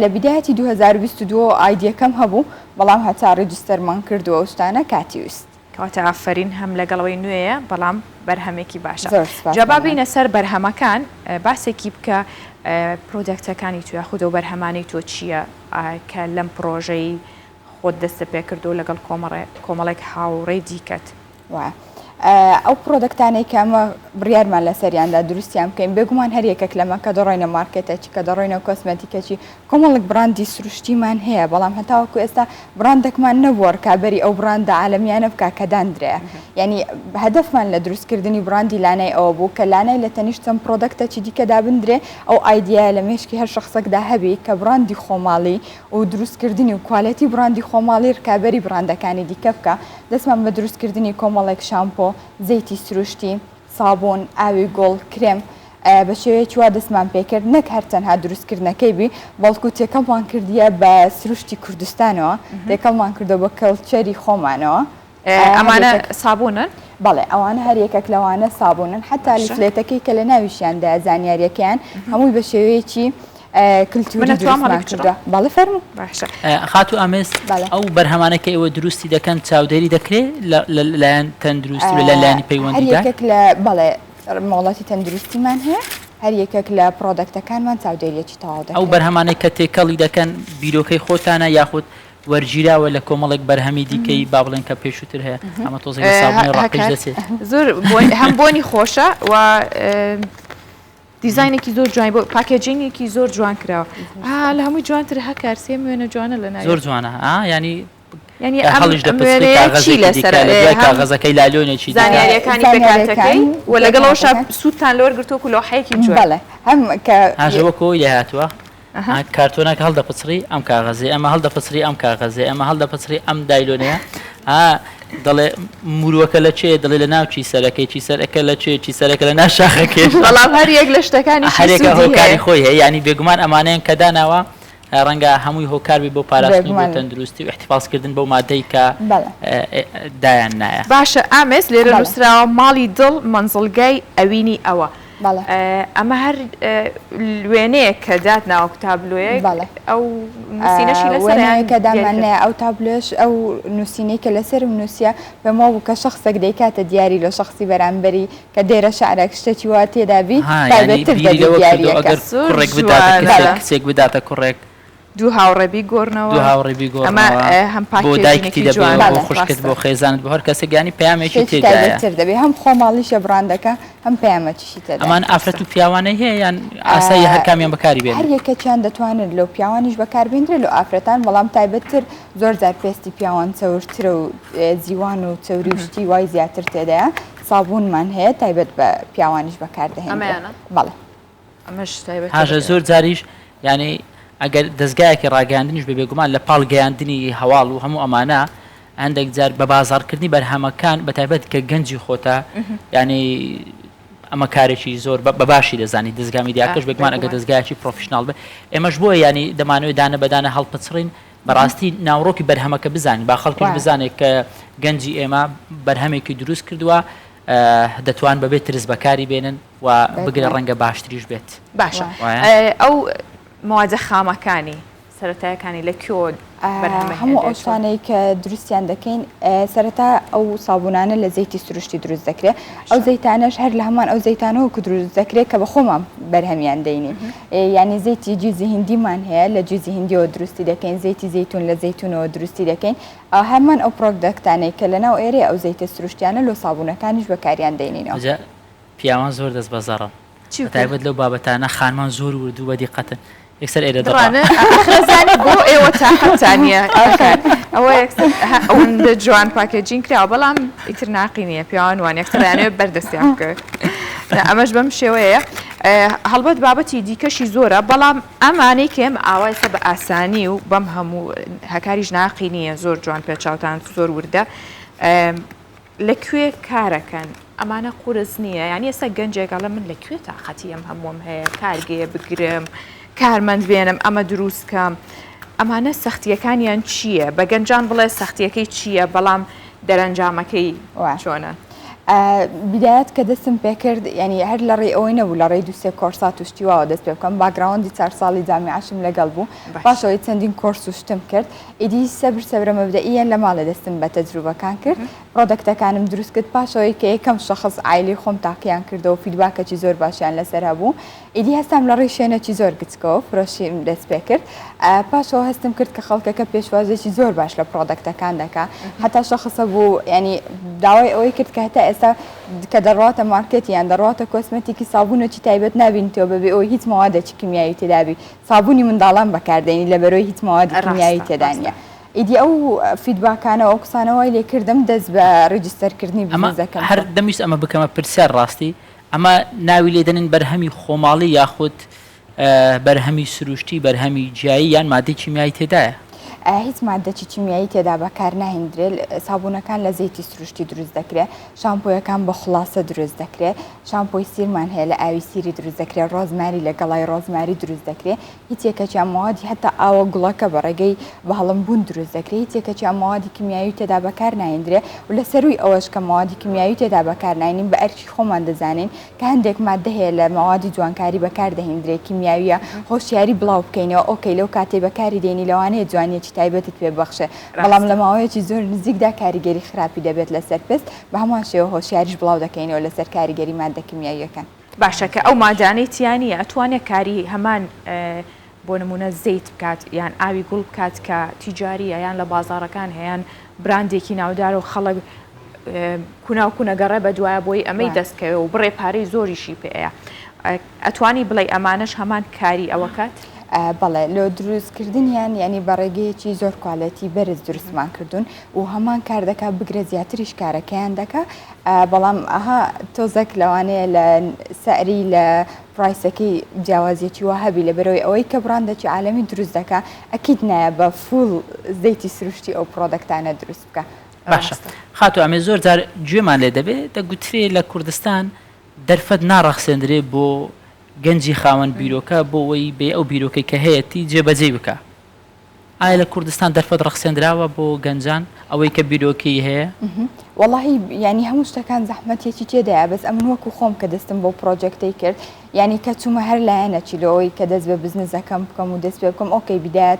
لە بیدایەتی 2022 idea کەم هەبوو بەڵام هەتا register مان کرد و ئەو شتانە کاتی ویست. کەواتە ئافەرین هەم لەگەڵ ئەوەی نوێیە بەڵام بەرهەمێکی باشە جا با بێینە سەر بەرهەمەکان باسێکی بکە product ەکانی تۆ یاخود ئەو بەرهەمانەی تۆ چییە کە لەم پڕۆژەی خۆت دەستت پێکردو لەگەڵ کۆمەڵێک هاوڕێی دیکەت. وایە ئەو product انەی کە ئەمە بڕیارمان لەسەریاندا دروستیان بکەین بێگومان هەر یەکێک لەمە کە دەڕۆینە مارکێتەکی کە دەڕۆینە کۆسمەتیکەکی کۆمەڵێک بڕاندی سروشتیمان هەیە، بەڵام هەتاوەکو ئێستا بڕاندێکمان نەبووە ڕکابەری ئەو بڕاندە عالەمیانە بکات کە داندرایە. یانی هەدەفمان لە دروستکردنی بڕاندی لانای ئەوە بوو کە لانای لە تەنیشت چەند product ێکی دیکە دابندرێ، ئەو idea یە لە مێشکی هەر شەخسێکدا هەبی کە بڕاندی خۆماڵی و دروستکردنی و quality بڕاندی خۆماڵی ڕکابەری بڕاندەکانی دیکە بکا. دەستمان بە دروستکردنی کۆمەڵێک شامپۆ، زەیتی سروشتی، سابوون، ئاوی گوڵ، کرێم، بە شێوەیەکی وا دەستمان پێکرد نەک هەر تەنها دروستکردنەکەی بی، بەڵکو تێکەڵمان کردیە بە سروشتی کوردستانەوە، تێکەڵمان کردووە بە culture ی خۆمانەوە. ئەمانە سابوونن؟ بەڵێ ئەوانە هەر یەکەک لەوانە سابوونن، حەتا leaflet ەکەی کە لە ناویشیاندایە زانیارییەکەیان هەمووی بە شێوەیەکی کلتوری دروستمان کردووە. بەڵێ فەرموو. باشە. خاتوو ئامێز، ئەو بەرهەمانە کە ئێوە دروستی دەکەن چاودێری دەکرێ لە لایەن تەندروستی و لە لایەنی پەیوەندیدار؟ هەر یەکێک لە بەڵێ مۆڵەتی تەندروستیمان هەیە، هەر یەکێک لە product ەکانمان چاودێرییەکی تەواو دەکرێت. ئەو بەرهەمانەی کە تێکەڵی دەکەن بیرۆکەی خۆتانە یاخود وەرگیراوە لە کۆمەڵێک بەرهەمی دیکەی با بڵێن کە پێشووتر هەیە؟ ئەمە تۆزێک لە سابوونی ڕەقیش دەچێت. زۆر هەم بۆنی خۆشە و دیزاینێکی زۆر جوانی بۆ packaging ێکی زۆر جوان کراوە ئا لە هەمووی جوانتر هەکار سێ وێنە جوانە لە ناوی زۆر جوانە ئا ینی یعنی ئەم هەڵیش ئەم دەپچڕی وێنەیە چی کاغەزێکی دیکە لەسەرە لە ئێ دوای هەم کاغەزەکەی لالۆنێکی دیکە زانیاریەکانی پێکهاتەکەی زانیاریەکان و لەگەڵ ئەوەشا پێکهاتەکان سوودتان لەوەرگرتووە وەکو لەوحەیەکی جوان بەڵێ هەم کە هاژە وەکو ئەوەی لێهاتووە ئەها. کارتۆنەکە هەڵدەپچڕی ئەم کاغەزەی ئەمە هەڵدەپچڕی ئەم کاغەزەی ئەمە هەڵدەپچڕی ئەم دایلۆنەیە ها دەڵێ موروەکە لە چێ دەڵێ لە ناو چیسەرەکەی چیسەرەکە لە چێ چیسەرەکە لە ناو شاخەکەی بەڵام هەر یەک لە شتەکانیشی هەرێکە سوودی هۆکاری هەیە. خۆی هەیە یانی بێگومان ئەمانەیان کە داناوە ڕەنگە هەمووی هۆکار بێ بۆ پاراستن و بۆ بێگومان. تەندروستی و ئیحتفاز کردن بەو مادەی کە بەڵێ. دایان نایە. باشە ئامێز لێرە بەڵێ. نووسراوە ماڵی دڵ مەنزڵگای ئەوینی ئەوە. بەڵێ. ئەمە هەر وێنەیەک کە داتناوە وەک تابلۆیەک بەڵێ. ئەو نووسینەشی لەسەرە یان وێنەیەک کە دیاری دامان کرد؟ نایە ئەو تابلۆیەش ئەو نووسینەی کە لەسەرم نووسیە پێم وابوو کە شەخسێک دەیکاتە دیاری لۆ شەخسی بەرامبەری کە دێرە شعرێک شتێکی وا تێدا بی ها یانی تایبەتتر بیری دەبی لەوە کردەوە دیارییەکە. ئەگەر زۆر کوڕێک بداتە جوانە. کچێک بەڵێ. کچێک بداتە کوڕێک دوو هاوڕێ بیگۆڕنەوە. دوو هاوڕێ ئەمە بیگۆڕنەوە هەم بۆ دایکتی packaging ێکی دەبێ جوانە. بۆ بەڵێ. خوشکت ڕاستە. بۆ خێزانت بۆ هەر کەسێک یانی پەیامێکی شتێکی تێدایە. تایبەتتر دەبی هەم خۆماڵیشە بڕاندەکە هەم پەیامەکیشی تێدایە. ئەمان ئافرەت و پیاوانەی هەیە یان ئاساییە هەر کامیان بەکاری هەر بێنن؟ یەکەکیان دەتوانن لۆ پیاوانیش بەکار بێندرێ لۆ ئافرەتان بەڵام تایبەتتر زۆر جار پێستی پیاوان چەورترە و زیوان و چەوری و شتی وای زیاتر تێدایە سابوونمان هەیە تایبەت بە پیاوانیش بەکار دەهێندرێ. ئەمەیانە؟ بەڵێ. ئەمەش تایبەتە هاژە بە زۆر جاریش یانی ئەگەر دەزگایەکی ڕاگەیاندنیش بێ بێگومان لە پاڵ گەیاندنی هەواڵ و هەموو ئەمانە هەندێک جار بە بازاڕکردنی بەرهەمەکان بە تایبەت کە گەنجی خۆتە یانی ئەمە کارێکی زۆر بە باشی دەزانی دەزگا میدیاکەش بێگومان ئەگەر دەزگایەکی professional بێ ئێمەش بۆیە یانی دەمانەوێت دانە بەدانە هەڵپچڕین. بەڕاستی ناوڕۆکی بەرهەمەکە بزانین با خەڵکیش بزانێت کە گەنجی ئێمە بەرهەمێکی دروست کردووە دەتوان بەبێ ترس بەکاری بێنن و بگرە ڕەنگە باشتریش بێت. باشە ئەو مەوادە خامەکانی سەرەتایەکانی لە کوێوە بەرهەم هەموو ئەهێنرێت ئەو شتانەی کە دروستیان دەکەین سەرەتا ئەو سابوونانە لە زەیتی سروشتی دروست دەکرێت ئەو زەیتانەش هەر لە هەمان ئەو زەیتانەوە کە دروست دەکرێت کە بە خۆمان بەرهەمیان دەینین یعنی زەیتی جوزی هندیمان هەیە لە جوزی هندیەوە دروستی دەکەین زەیتی زەیتون لە زەیتونەوە دروستی دەکەین هەمان ئەو product انەی کە لەناو ئێرەیە ئەو زەیتە سروشتیانە لۆ سابوونەکانیش بەکاریان دەینینەوە. ئەوجا پیاوان زۆر دەست بەزەڕن بەتایبەت لەو بابەتانە خانمان زۆر ورد و بەدیقەتن یەکسەر ئێرە دڕا. ئاخرەزانی بۆ ئێوە تاقەتتان نییە ئەوە یەکسەر ئەوەندە جوان packaging کراوە بەڵام ئیتر ناقی نییە پیاوان وان یەکسەر ئەیانەوێت بەر دەستیان بکەوێت ئەمەش بەم شێوەیە هەڵبەت بابەتی دیکەشی زۆرە بەڵام ئەمانەی کە ئێمە ئاوا ئێستا بە ئاسانی و بەم هەموو هەکاریش ناقی نییە زۆر جوان پێچاوتان زۆر وردە لە کوێ کارەکەن ئەمانە قورس نییە یانی ئێستا گەنجێک ئەڵێ من لە کوێ تاقەتی ئەم هەمووم هەیە کارگەیە بگرم کارمەند بێنم ئەمە دروست کەم ئەمانە سەختیەکانیان چییە بە گەنجان بڵێ سەختیەکەی چییە بەڵام دەرەنجامەکەی چۆنە؟ بیدایەت کە دەستم پێکرد یعنی هەر لە ڕێی ئەوەی نەبوو لە ڕێی دوسێ کۆرسات و شتی واوە دەست پێ بکەم background ی چار ساڵی جامیعەشم لەگەڵ بوو پاشەوەی چەندین کۆرس و شتم کرد ئیدی سەبر سەبرە مەبدەئیەن لە ماڵێ دەستم بە تەجروبەکان کرد product ەکانم دروست کرد پاشەوەی کە یەکەم شەخس عایلەی خۆم تاقیان کردەوە feedback ەکی زۆر باشیان لەسەر هەبوو ئیدی هەستام لە ڕێی شوێنێکی زۆر گچکەوە فرۆشیم دەست پێ کرد پاشەوە هەستم کرد کە خەڵکەکە پێشوازێکی زۆر باش لە product ەکان دەکا هەتا شەخسە بوو ینی داوای ئەوەی کرد کە هەتا ئێستا کە دەڕواتە مارکێت یان دەڕواتە کۆسمەتیکی سابوونێکی تایبەت نابینیتەوە بەبێ ئەوەی هیچ مەوادێکی کیمیاوی تێدابی سابوونی منداڵان بەکاردێنی لەبەرەوەی هیچ مەوادی کیمیاوی تێدا نییە. ئیدی ئەو feedback انە و ئەو قسانە وای لێ کردم دەست بە register کردنی ئەمە بزنسەکەم هەر بکەم. دەمویست ئەمە بکەمە پرسیار ڕاستی ئەمە ناوی لێ دەنێن بەرهەمی خۆماڵی یاخود بەرهەمی سروشتی بەرهەمی جیایی یان مادەی کیمیایی تێدایە؟ هیچ مادەکی کیمیایی تێدا بەکار ناهیندرێ سابوونەکان لە زەیتی سروشتی دروست دەکرێ شامپۆیەکان بە خوڵاسە دروست دەکرێ شامپۆی سیرمان هەیە لە ئاوی سیری دروست دەکرێت، ڕۆزماری لە گەڵای ڕۆزماری دروست دەکرێت، هیچ یەکەکیان مەوادی هەتا ئاوە گوڵەکە بە ڕێگەی بەهەڵم بوون دروست دەکرێت، هیچ یەکەکیان مەوادی کیمیاوی تێدا بەکار ناهێندرێ و لە سەرووی ئەوەش کە مەوادی کیمیاوی تێدا بەکار ناینین بە ئەرکی خۆمان دەزانین کە هەندێک ماددە هەیە لە مەوادی جوانکاری بەکار دەهیندرێ کیمیاویە هۆشیاری بڵاو بکەینەوە okay لەو کاتەی بەکاری دێنی لەوانەیە جوانیەکی تایبەتت پێ ببەخشێ بەڵام لە ماوەیەکی زۆر نزیکدا کاریگەری خراپی دەبێت لەسەر پێست بە هەمان شێوە هۆشیاریش بڵاو دەکەینەوە لەسەر کاریگەری ماددە کیمیاوییەکان. باشە کە ئەو مادانەی تیا نییە ئەتوانێ کاری هەمان بۆ نمونە زەیت بکات یان ئاوی گوڵ بکات کە تیجاریە یان لە بازاڕەکان هەیە براندێکی ناودارە و خەڵک کونا و کونە گەڕێ بە دوایە بۆی ئەمەی دەست کەوێ و بڕێ پارەی زۆریشی پێیە ئەتوانی بڵێ ئەمانەش هەمان کاری ئەوە کات؟ بەڵێ لۆ دروستکردنیان یانی بە ڕێگەیەکی زۆر quality بەرز دروستمان کردوون و هەمان کار دەکا بگرە زیاتریش کارەکەیان دەکا بەڵام ئەها تۆزەک لەوانەیە لە سعری لە price ەکەی جیاوازیەکی وا هەبی لەبەرەوەی ئەوەی کە بڕاندەکی عالەمی دروست دەکا ئەکید نایە بە full زەیتی سروشتی ئەو product انە دروست بکا. باشە خاتوو ئامێز زۆر جار گوێمان لێ دەبێ دەگوترێ لە کوردستان دەرفەت ناڕەخسێندرێ بۆ گەنجی خاوەن بیرۆکە بۆ ئەوەی بێ ئەو بیرۆکەی کە هەیەتی جێبەجێی بکا ئایا لە کوردستان دەرفەت ڕەخسێندراوە بۆ گەنجان ئەوەی کە بیرۆکەی هەیە؟ وەڵاهی یانی هەموو شتەکان زەحمەتیەکی تێدایە بەس ئەمن وەکو خۆم کە دەستم بەو پرۆجێکتەی کرد یانی کە چوومە هەر لایەنەکی لۆ ئەوەی کە دەست بە بزنزەکەم بکەم و دەست پێ بکەم okay بیدایەت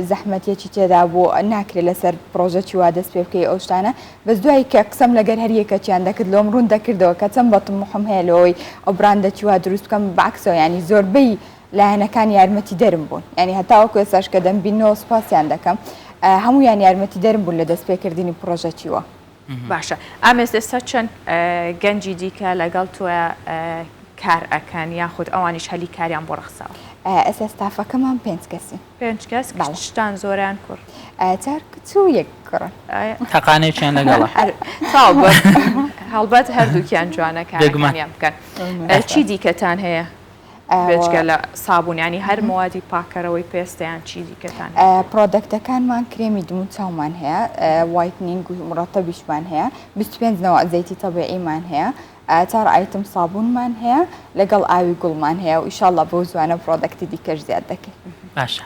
زەحمەتیەکی تێدا بوو ناکرێ لەسەر پرۆژەکی وا دەست پێ بکەی ئەو شتانە بەس دوایی کە قسەم لەگەر هەر یەکەکیان دەکرد لۆم ڕوون دەکردەوە کە چەند بە تموحم هەیە لۆ ئەوەی ئەو براندەکی وا دروست بکەم بەعکسەوە یانی زۆربەی لایەنەکان یارمەتیدەرم بوون یانی هەتاوەکو ئێستاش کە دەمبیننەوە سوپاسیان دەکەم هەموویان یارمەتیدەرم بوون لە دەستپێکردنی پڕۆژەکی وا. باشە ئامێز ئێستا چەند گەنجی دیکە لەگەڵ تۆیا کار ئەکەن یاخود ئەوانیش هەلی کاریان بۆ ڕەخساوە؟ ئێستا ستافەکەمان پێنج کەسین. پێنج کەس کچتان زۆرە یان کوڕ؟ چار کچ و یەک کوڕن. تاقانەیەکیان لەگەڵە. تەواو هەڵبەت هەردووکیان جوانە کارەکانیان بکەن. چی دیکەتان هەیە؟ بێجگە لە سابوون یانی هەر مەوادی پاکەرەوەی پێستە یان چی دیکەتان هەیە؟ product ەکانمان کرێمی دم و چاومان هەیە، whitening و مڕەتەبیشمان هەیە، 25 نەوع زەیتی تەبیعیمان هەیە، چار item سابوونمان هەیە لەگەڵ ئاوی گوڵمان هەیە و ئیشاڵڵا بەو زوانە product ی دیکەش زیاد دەکەین. باشە.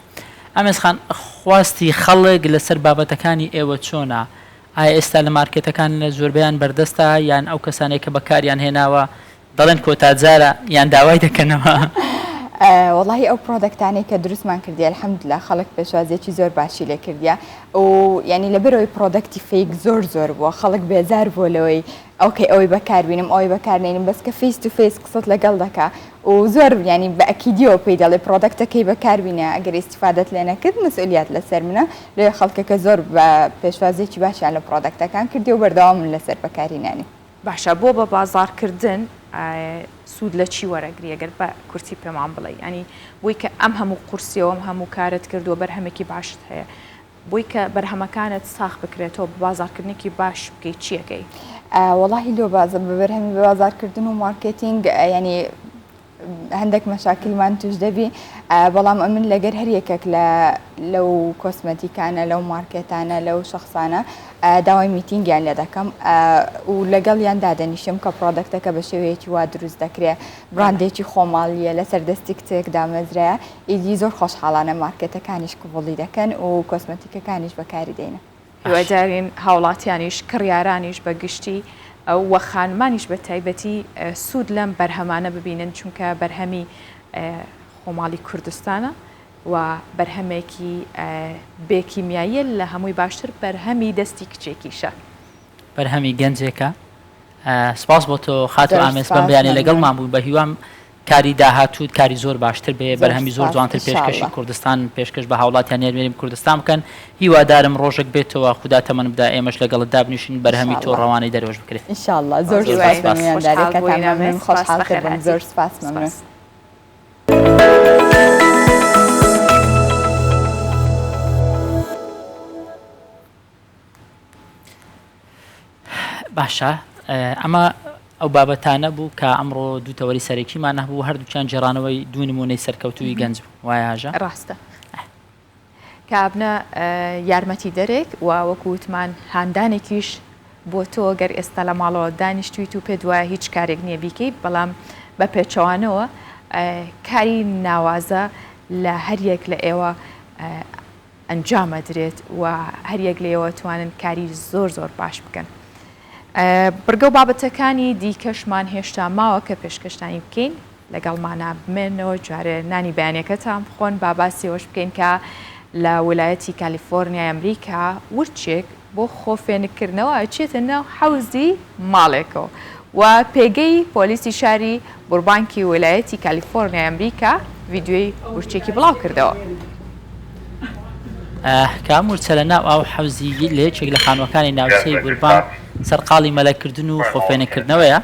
ئامێز خان خواستی خەڵک لەسەر بابەتەکانی ئێوە چۆنە؟ ئایا ئێستا لە مارکێتەکان لە زۆربەیان بەردەستە یان ئەو کەسانەی کە بەکاریان هێناوە دەڵێن کۆتا جارە یان داوای دەکەنەوە؟ وەڵاهی ئەو product انەی کە دروستمان کردیە الحمدللە خەڵک پێشوازیەکی زۆر باشی لێ کردیە و یعنی لەبەرەوەی product ی fake زۆر زۆر بووە خەڵک بێزار بووە لەوەی okay ئەوەی بەکاربینم ئەوەی بەکارنێنم بەس کە face to face قسەت لەگەڵ دەکا و زۆر یعنی بە ئەکیدیەوە پێی دەڵێ product ەکەی بەکاربینە ئەگەر ئیستیفادەت لێ نەکرد مەسئولیات لەسەر منە لێ خەڵکەکە زۆر بە پێشوازیەکی باشیان لە product ەکان کردی و بەردەوامن لەسەر بەکارهینانی. باشە بۆ بە بازاڕ کردن سوود لە چی وەرەگری ئەگەر بە کورتی پێمان بڵێی یانی بۆی کە ئەم هەموو قورسیەوە ئەم هەموو کارت کردووە بەرهەمێکی باشت هەیە بۆی کە بەرهەمەکانت ساخ بکرێتەوە بە بازاڕکردنێکی باش بکەی چیەکەی؟ وەڵاهی لۆ بازە بە بەرهەمی بە بازاڕکردن و مارکێتینگ یانی هەندێک مەشاکلمان توش دەبی بەڵام ئەمن لەگەر هەر یەکێک لە لەو کۆسمەتیکانە لەو مارکێتانە لەو شخصانە داوای meeting یان لێ دەکەم و لەگەڵیان دادەنیشم کە product ەکە بە شێوەیەکی وا دروست دەکرێ براندێکی خۆماڵیە لەسەر دەستی کچێک دامەزرایە ئیدی زۆر خۆشحاڵانە مارکێتەکانیش قبوڵی دەکەن و کۆسمەتیکەکانیش بەکاری دێنن. هیوادارین هاوڵاتیانیش، کڕیارانیش بە گشتی و خانمانیش بە تایبەتی سوود لەم بەرهەمانە ببینن، چونکە بەرهەمی خۆماڵی کوردستانە و بەرهەمێکی بێ کیمیاییە، لە هەمووی باشتر بەرهەمی دەستی کچێکیشە. بەرهەمی گەنجێکە. سپاس بۆ تۆ خاتوو ئامێز بەم بەیانیە لەگەڵمان بووی، بەهیوام کاری داهاتووت کاری زۆر باشتر بێ بەرهەمی زۆر جوانتر پێشکەشی کوردستان پێشکەش بە هاوڵاتیان هەرێمی کوردستان بکەن هیوادارم ڕۆژێک بێتەوە خودا تەمەن بدا ئێمەش لەگەڵت دابنیشین بەرهەمی تۆ ڕەوانەی دەرەوەش بکرێت ان شاء الله زۆر سپاس بە میوانداریەکەتان مەمنون خۆشحاڵ کردم زۆر سپاس مەمنون. باشە ئەمە ئەو بابەتانە بوو کە ئەمڕۆ دوو تەوەری سەرەکیمان هەبوو هەردووکیان گێڕانەوەی دوو نمونەی سەرکەوتووی گەنج بوو وایە هاژە؟ ڕاستە کە ئەبنە یارمەتی دەرێک و وەکو وتمان هاندانێکیش بۆ تۆ گەر ئێستا لە ماڵەوە دانیشتویت و پێت وایە هیچ کارێک نییە بیکەیت بەڵام بە پێچەوانەوە کاری ناوازە لە هەریەک لە ئێوە ئەنجام ئەدرێت و هەریەک لێوە توانن کاری زۆر زۆر باش بکەن. بڕگە و بابەتەکانی دیکەشمان هێشتا ماوە کە پێشکەشتانی بکەین لەگەڵمانا بمێنەوە جارێ نانی بەیانەکەتان بخۆن با باسی ئەوەش بکەین کە لە ولایەتی کالیفۆرنیای ئەمریکا ورچێک بۆ خۆفێنککردنەوە ئەچێتە ناو حەوزی ماڵێکەوە و پێگەی پۆلیسی شاری بوربانکی ویلایەتی کالیفۆرنیای ئەمریکا ڤیدیۆی ورچێکی بڵاوکردەوە. کە ئەم ورچە لە ناو ئاو حەوزی لە یەکێک لە خانووەکانی ناوچەی بوربانک سەرقاڵی مەلەکردن و خۆفێنککردنەوەیە،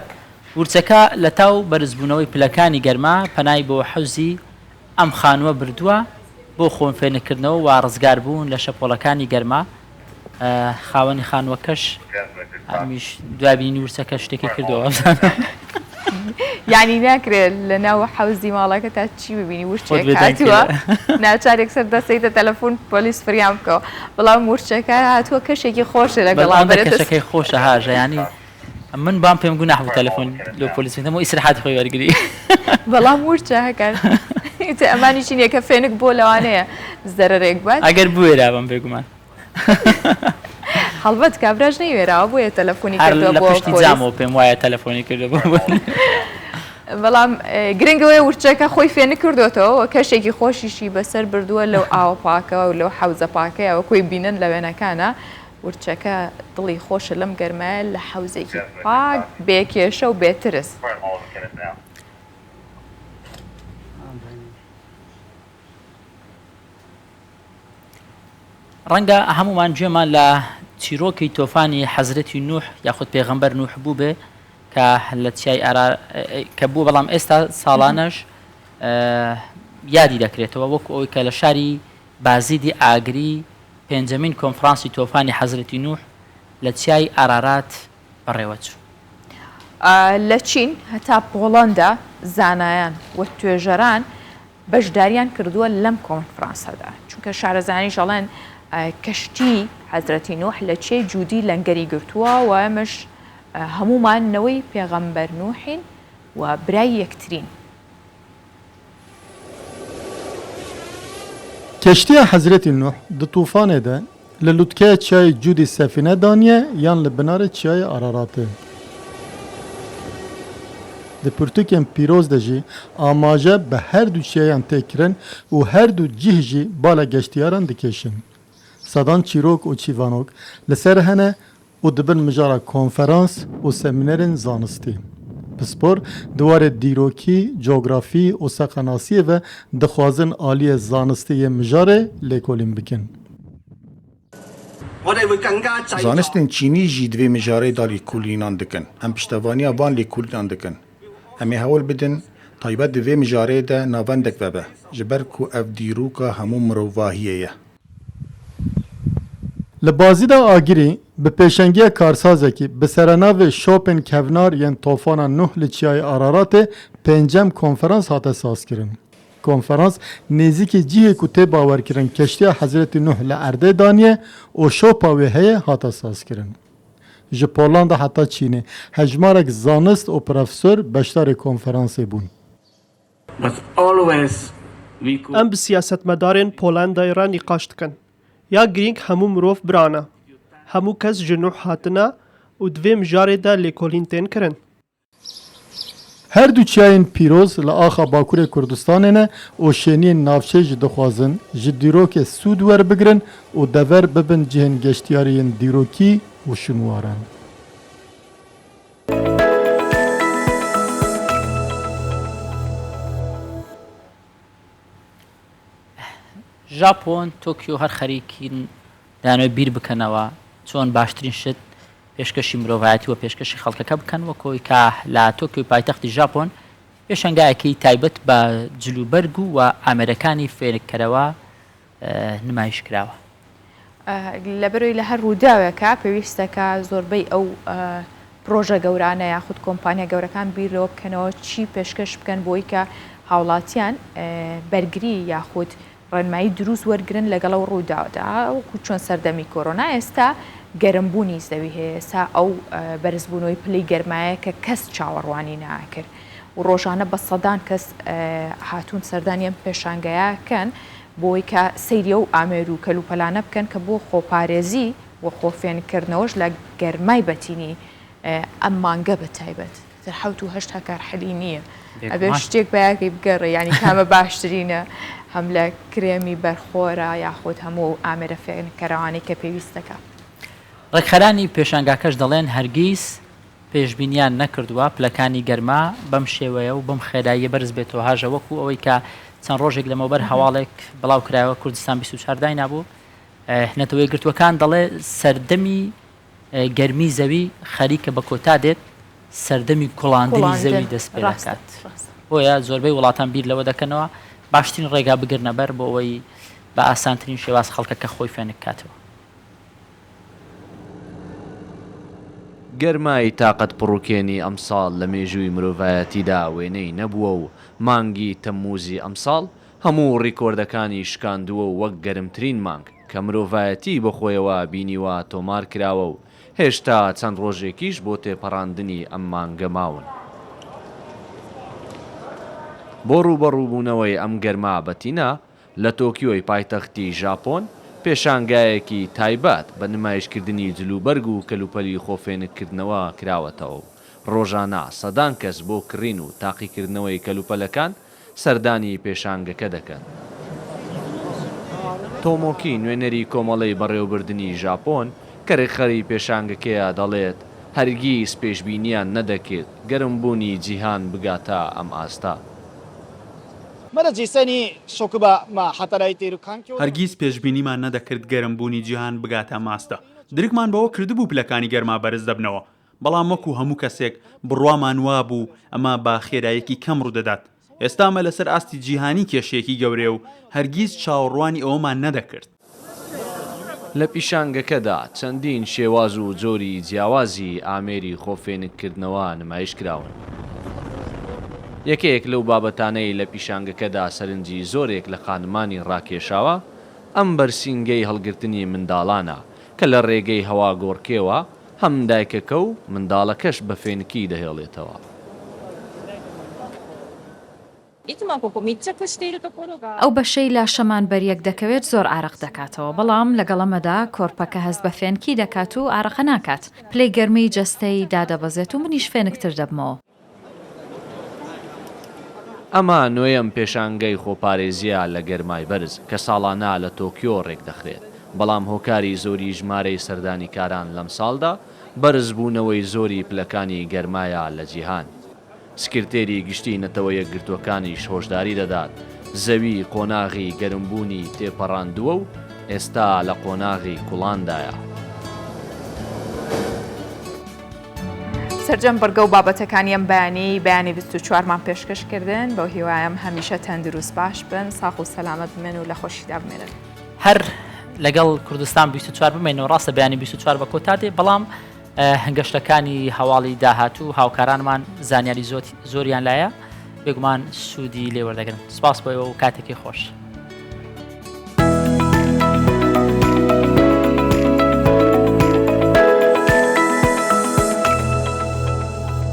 ورچەکە لەتاو بەرزبوونەوەی پلەکانی گەرما پەنای بۆ حەوزی ئەم خانووە بردووە بۆ خۆفێنککردنەوە و ڕزگاربوون لە شەپۆڵەکانی گەرما، خاوەنی خانووەکەش ئەمیش دوای بینینی ورچەکە شتێکی کردووە وابزانم. یعنی ناکرێت لە ناو حەوزی ماڵەکە تا چی ببینی ورچێک هاتووە ناچارێک سەر دەستەیتە تەلەفۆن پۆلیس فریام بکەوە بەڵام ورچەکە هاتووە کەشێکی خۆشە لەگەڵ کەشەکەی خۆشە هاژە ینی من بام پێم گوناح بوو تەلەفۆن لۆ پۆلیس بدەم و ئیسراحەتی خۆی وەرگری. بەڵام ورچە هەکات ئیتر ئەمانیشی نییە کە فێنک بۆ لەوانەیە زەرەرێک بات. ئەگەر بوێرابم بێگومان. هەڵبەت کابراش نەیوێراوە بۆیە تەلەفۆنی کردووە بۆ پۆلیس. هەر لە پشتی جامەوە پێم وایە تەلەفۆنی کردووە بۆ پۆلیس. بەڵام گرنگ ئەوەیە ورچەکە خۆی فێنک کردۆتەوە و کەشێکی خۆشیشی بەسەر بردووە لەو ئاوە پاکە و لەو حەوزە پاکەیە وەکوی بینن لە وێنەکانە ورچەکە دڵی خۆشە لەم گەرمایە لە حەوزێکی پاک بێ کێشە و بێ ترس. ڕەنگە هەموومان گوێمان لە چیرۆکی تۆفانی حەزرەتی نوح یاخود پێغەمبەر نوح بووبێ کە لە چیای ئارا کە بووە بەڵام ئێستا ساڵانەش یادی دەکرێتەوە وەکو ئەوەی کە لە شاری بازیدی ئاگری پێنجەمین کۆنفرانسی تۆفانی حەزرەتی نوح لە چیای ئارارات بەڕێوەچوو. لە چین هەتا پۆڵەندا زانایان و توێژەران بەشداریان کردووە لەم کۆنفرانسەدا، چونکە شارەزایانیش ئەڵێن کەشتی حەزرەتی نوح لە چیای جودی لەنگەری گرتووە و ئێمەش هەموومان نەوەی پێغەمبەر نوحین و برای یەکترین. Keştiya Hezretî Nuh di tofanê de li lûtkeya Çiyayê Cûdî sefîne daniye yan li binarê Çiyayê Araratê. Di pirtûkên pîroz de jî amaje bi her du çiyayan tê kirin û her du cih jî bala geştiyaran dikêşin. Sedan çîrok û çîvanok li ser hene û dibin mijara konferans û semînerên zanistî. Pispor di warê dîrokî, cografî û seqenasiyê ve dixwazin aliyê zanistî yê mijarê lêkolîn bikin. Zanistên çînî jî di vê mijarê de lêkolînan dikin. Em piştevaniya van lêkolînan dikin. Em ê hewl bidin taybet di vê mijarê de navendek vebe, ji ber ku ev dîroka hemû mirovahiyê ye. Li Bazîda Agirî bi pêşengiya karsazekî bi serenavê Şopên Kevnar yên Tofana Nuh li Çiyayê Araratê pêncem konferans hate sazkirin. Konferans nêzîkî cihê ku tê bawerkirin keştiya Hezretî Nuh li erdê daniye û şopa wê heye hate sazkirin. Ji Polanda heta Çînê hejmarek zanist û profesor beşdarê konferansê bûn. Em bi siyasetmedarên Polandayê re nîqaş dikin. Ya girîng hemû mirov bira ne. Hemû kes ji nûh hatine û di vê mijarê de lêkolîn tên kirin. Her du çiyayên pîroz li axa Bakurê Kurdistanê ne û şêniyên navçeyê jî dixwazin ji dîrokê sûd werbigirin û dever bibin cihên geştyarî yên dîrokî û şûnwaran. ژاپۆن، تۆکیۆ هەر خەریکین دەیانەوێت بیر بکەنەوە چۆن باشترین شت پێشکەشی مرۆڤایەتی و پێشکەشی خەڵکەکە بکەن وەک ئەوەی کە لە تۆکیۆی پایتەختی ژاپۆن پێشەنگایەکی تایبەت بە جلوبەرگ و ئامێرەکانی فێنککەرەوە نمایش کراوە. لەبەرئەوەی لە هەر ڕووداوێکا پێویستە کە زۆربەی ئەو پرۆژە گەورانە یاخود کۆمپانیا گەورەکان بیر لەوە بکەنەوە چی پێشکەش بکەن بۆی کە هاوڵاتیان بەرگری یاخود ڕێنمایی دروست وەرگن لەگەڵ ئەو ڕووداوەدا وەکو چۆن سەردەمی کۆرۆنا ئێستا گەرمبوونی زەوی هەیە ئێستا ئەو بەرزبوونەوەی پلەی گەرمایە کە کەس چاوەڕوانی ناکرد و ڕۆژانە بە سەدان کەس هاتوون سەردانی ئەم پێشانگەیە کەن بۆی کە سەیری ئەو ئامێر و کەلوپەلانە بکەن کە بۆ خۆپارێزی و خۆفێنککردنەوەش لە گەرمای بەتینی ئەم مانگە بە تایبەت تر حەوت و هەشت هەکار حەلی نییە ئەبێ شتێک بەیاکەی بگەڕێ یانی کامە باشترینە هەم لە کرێمی بەرخۆرە یاخود هەموو ئامێرە فێنککەرەوانەی کە پێویستەکە. ڕێکخەرانی پێشانگاکەش دەڵێن هەرگیز پێشبینیان نەکردووە پلەکانی گەرما بەم شێوەیە و بەم خێراییە بەرز بێتەوە، هاژە وەکو ئەوەی کە چەند ڕۆژێک لەمەوبەر هەواڵێک بڵاو کرایەوە کوردستان 24 داینابوو نەتەوە یەکگرتووەکان دەڵێ سەردەمی گەرمی زەوی خەریکە بە کۆتا دێت سەردەمی کوڵاندنی زەوی دەست پێ دەکات بۆیە زۆربەی وڵاتان بیر لەوە دەکەنەوە باشترین ڕێگا بگرنە بەر بۆ ئەوەی بە ئاسانترین شێواز خەڵکەکە خۆی فێنک کاتەوە. گەرمای تاقەت پڕوکێنی ئەمساڵ لە مێژووی مرۆڤایەتیدا وێنەی نەبووە و مانگی تەمموزی ئەمساڵ هەموو ڕیکۆردەکانی شکاندووە و وەک گەرمترین مانگ کە مرۆڤایەتی بەخۆیەوە بینیوە تۆمار کراوە و هێشتا چەند ڕۆژێکیش بۆ تێپەڕاندنی ئەم مانگە ماون. بۆ ڕووبەڕووبوونەوەی ئەم گەرما بەتینە، لە تۆکیۆی پایتەختی ژاپۆن، پێشانگایەکی تایبەت بە نمایشکردنی جلوبەرگ و کەلوپەلی خۆفێنککردنەوە کراوەتەوە و ڕۆژانە سەدان کەس بۆ کڕین و تاقیکردنەوەی کەلوپەلەکان سەردانی پێشانگەکە دەکەن. تۆمۆکی نوێنەری کۆمەڵەی بەڕێوەبردنی ژاپۆن کە رێکخەری پێشانگەکەیە دەڵێت، هەرگیز پێشبینیان نەدەکرد گەرمبوونی جیهان بگاتە ئەم ئاستە. هەرگیز پێشبینیمان نەدەکرد گەرمبوونی جیهان بگاتە ئەم ئاستە. درکمان بەوە کردبوو پلەکانی گەرما بەرز دەبنەوە، بەڵام وەکو هەموو کەسێک بڕوامان وابوو ئەمە بە خێراییەکی کەم ڕوودەدات. ئێستا ئەمە لەسەر ئاستی جیهانی کێشەیەکی گەورەیە و هەرگیز چاوەڕوانی ئەوەمان نەدەکرد. لە پیشانگەکەدا چەندین شێواز و جۆری جیاوازی ئامێری خۆفێنککردنەوە نمایشکراون. یەکێک لەو بابەتانەی لە پیشانگەکەدا سەرنجی زۆرێک لە خانمانی ڕاکێشاوە، ئەم بەرسینگەی هەڵگرتنی منداڵانە کە لە ڕێگەی هەواگۆڕکێوە هەم دایکەکە و منداڵەکەش بە فێنکی دەهێڵێتەوە. ئەو بەشەی لاشەمان بەریەک دەکەوێت زۆر ئارەق دەکاتەوە، بەڵام لەگەڵ ئەمەدا کۆرپەکە هەست بە فێنکی دەکات و ئارەقە ناکات، پلەی گەرمیی جەستەی دادەبەزێت و منیش فێنکتر دەبمەوە. ئەمە نۆیەم پێشانگەی خۆپارێزییە لە گەرمای بەرز کە ساڵانە لە تۆکیۆ رێکدەخرێت، بەڵام هۆکاری زۆری ژمارەی سەردانیکاران لەمساڵدا بەرزبوونەوەی زۆری پلەکانی گەرمایە لە جیهان. سکرتێری گشتی نەتەوە یەکگرتووەکانیش هۆشداری دەدات، زەوی قۆناغی گەرمبوونی تێپەڕاندووە و ئێستا لە قۆناغی کوڵاندایە. سەرجەم بڕگە و بابەتەکانی ئەم بەیانیەی بەیانی 24 مان پێشکەش کردن، بەو هیوایەم هەمیشە تەندروست باش بن، ساغ و سەلامەت بمێن و لە خۆشیدا بمێنن. هەر لەگەڵ کوردستان 24 بمێنەوە، ڕاستە بەیانی 24 بە کۆتا دێ، بەڵام گەشتەکانی هەواڵی داهاتوو هاوکارانمان زانیاری زۆریان لایە، بێگومان سوودی لێ وەردەگرن. سپاس بۆ ئێوە و کاتێکی خۆش.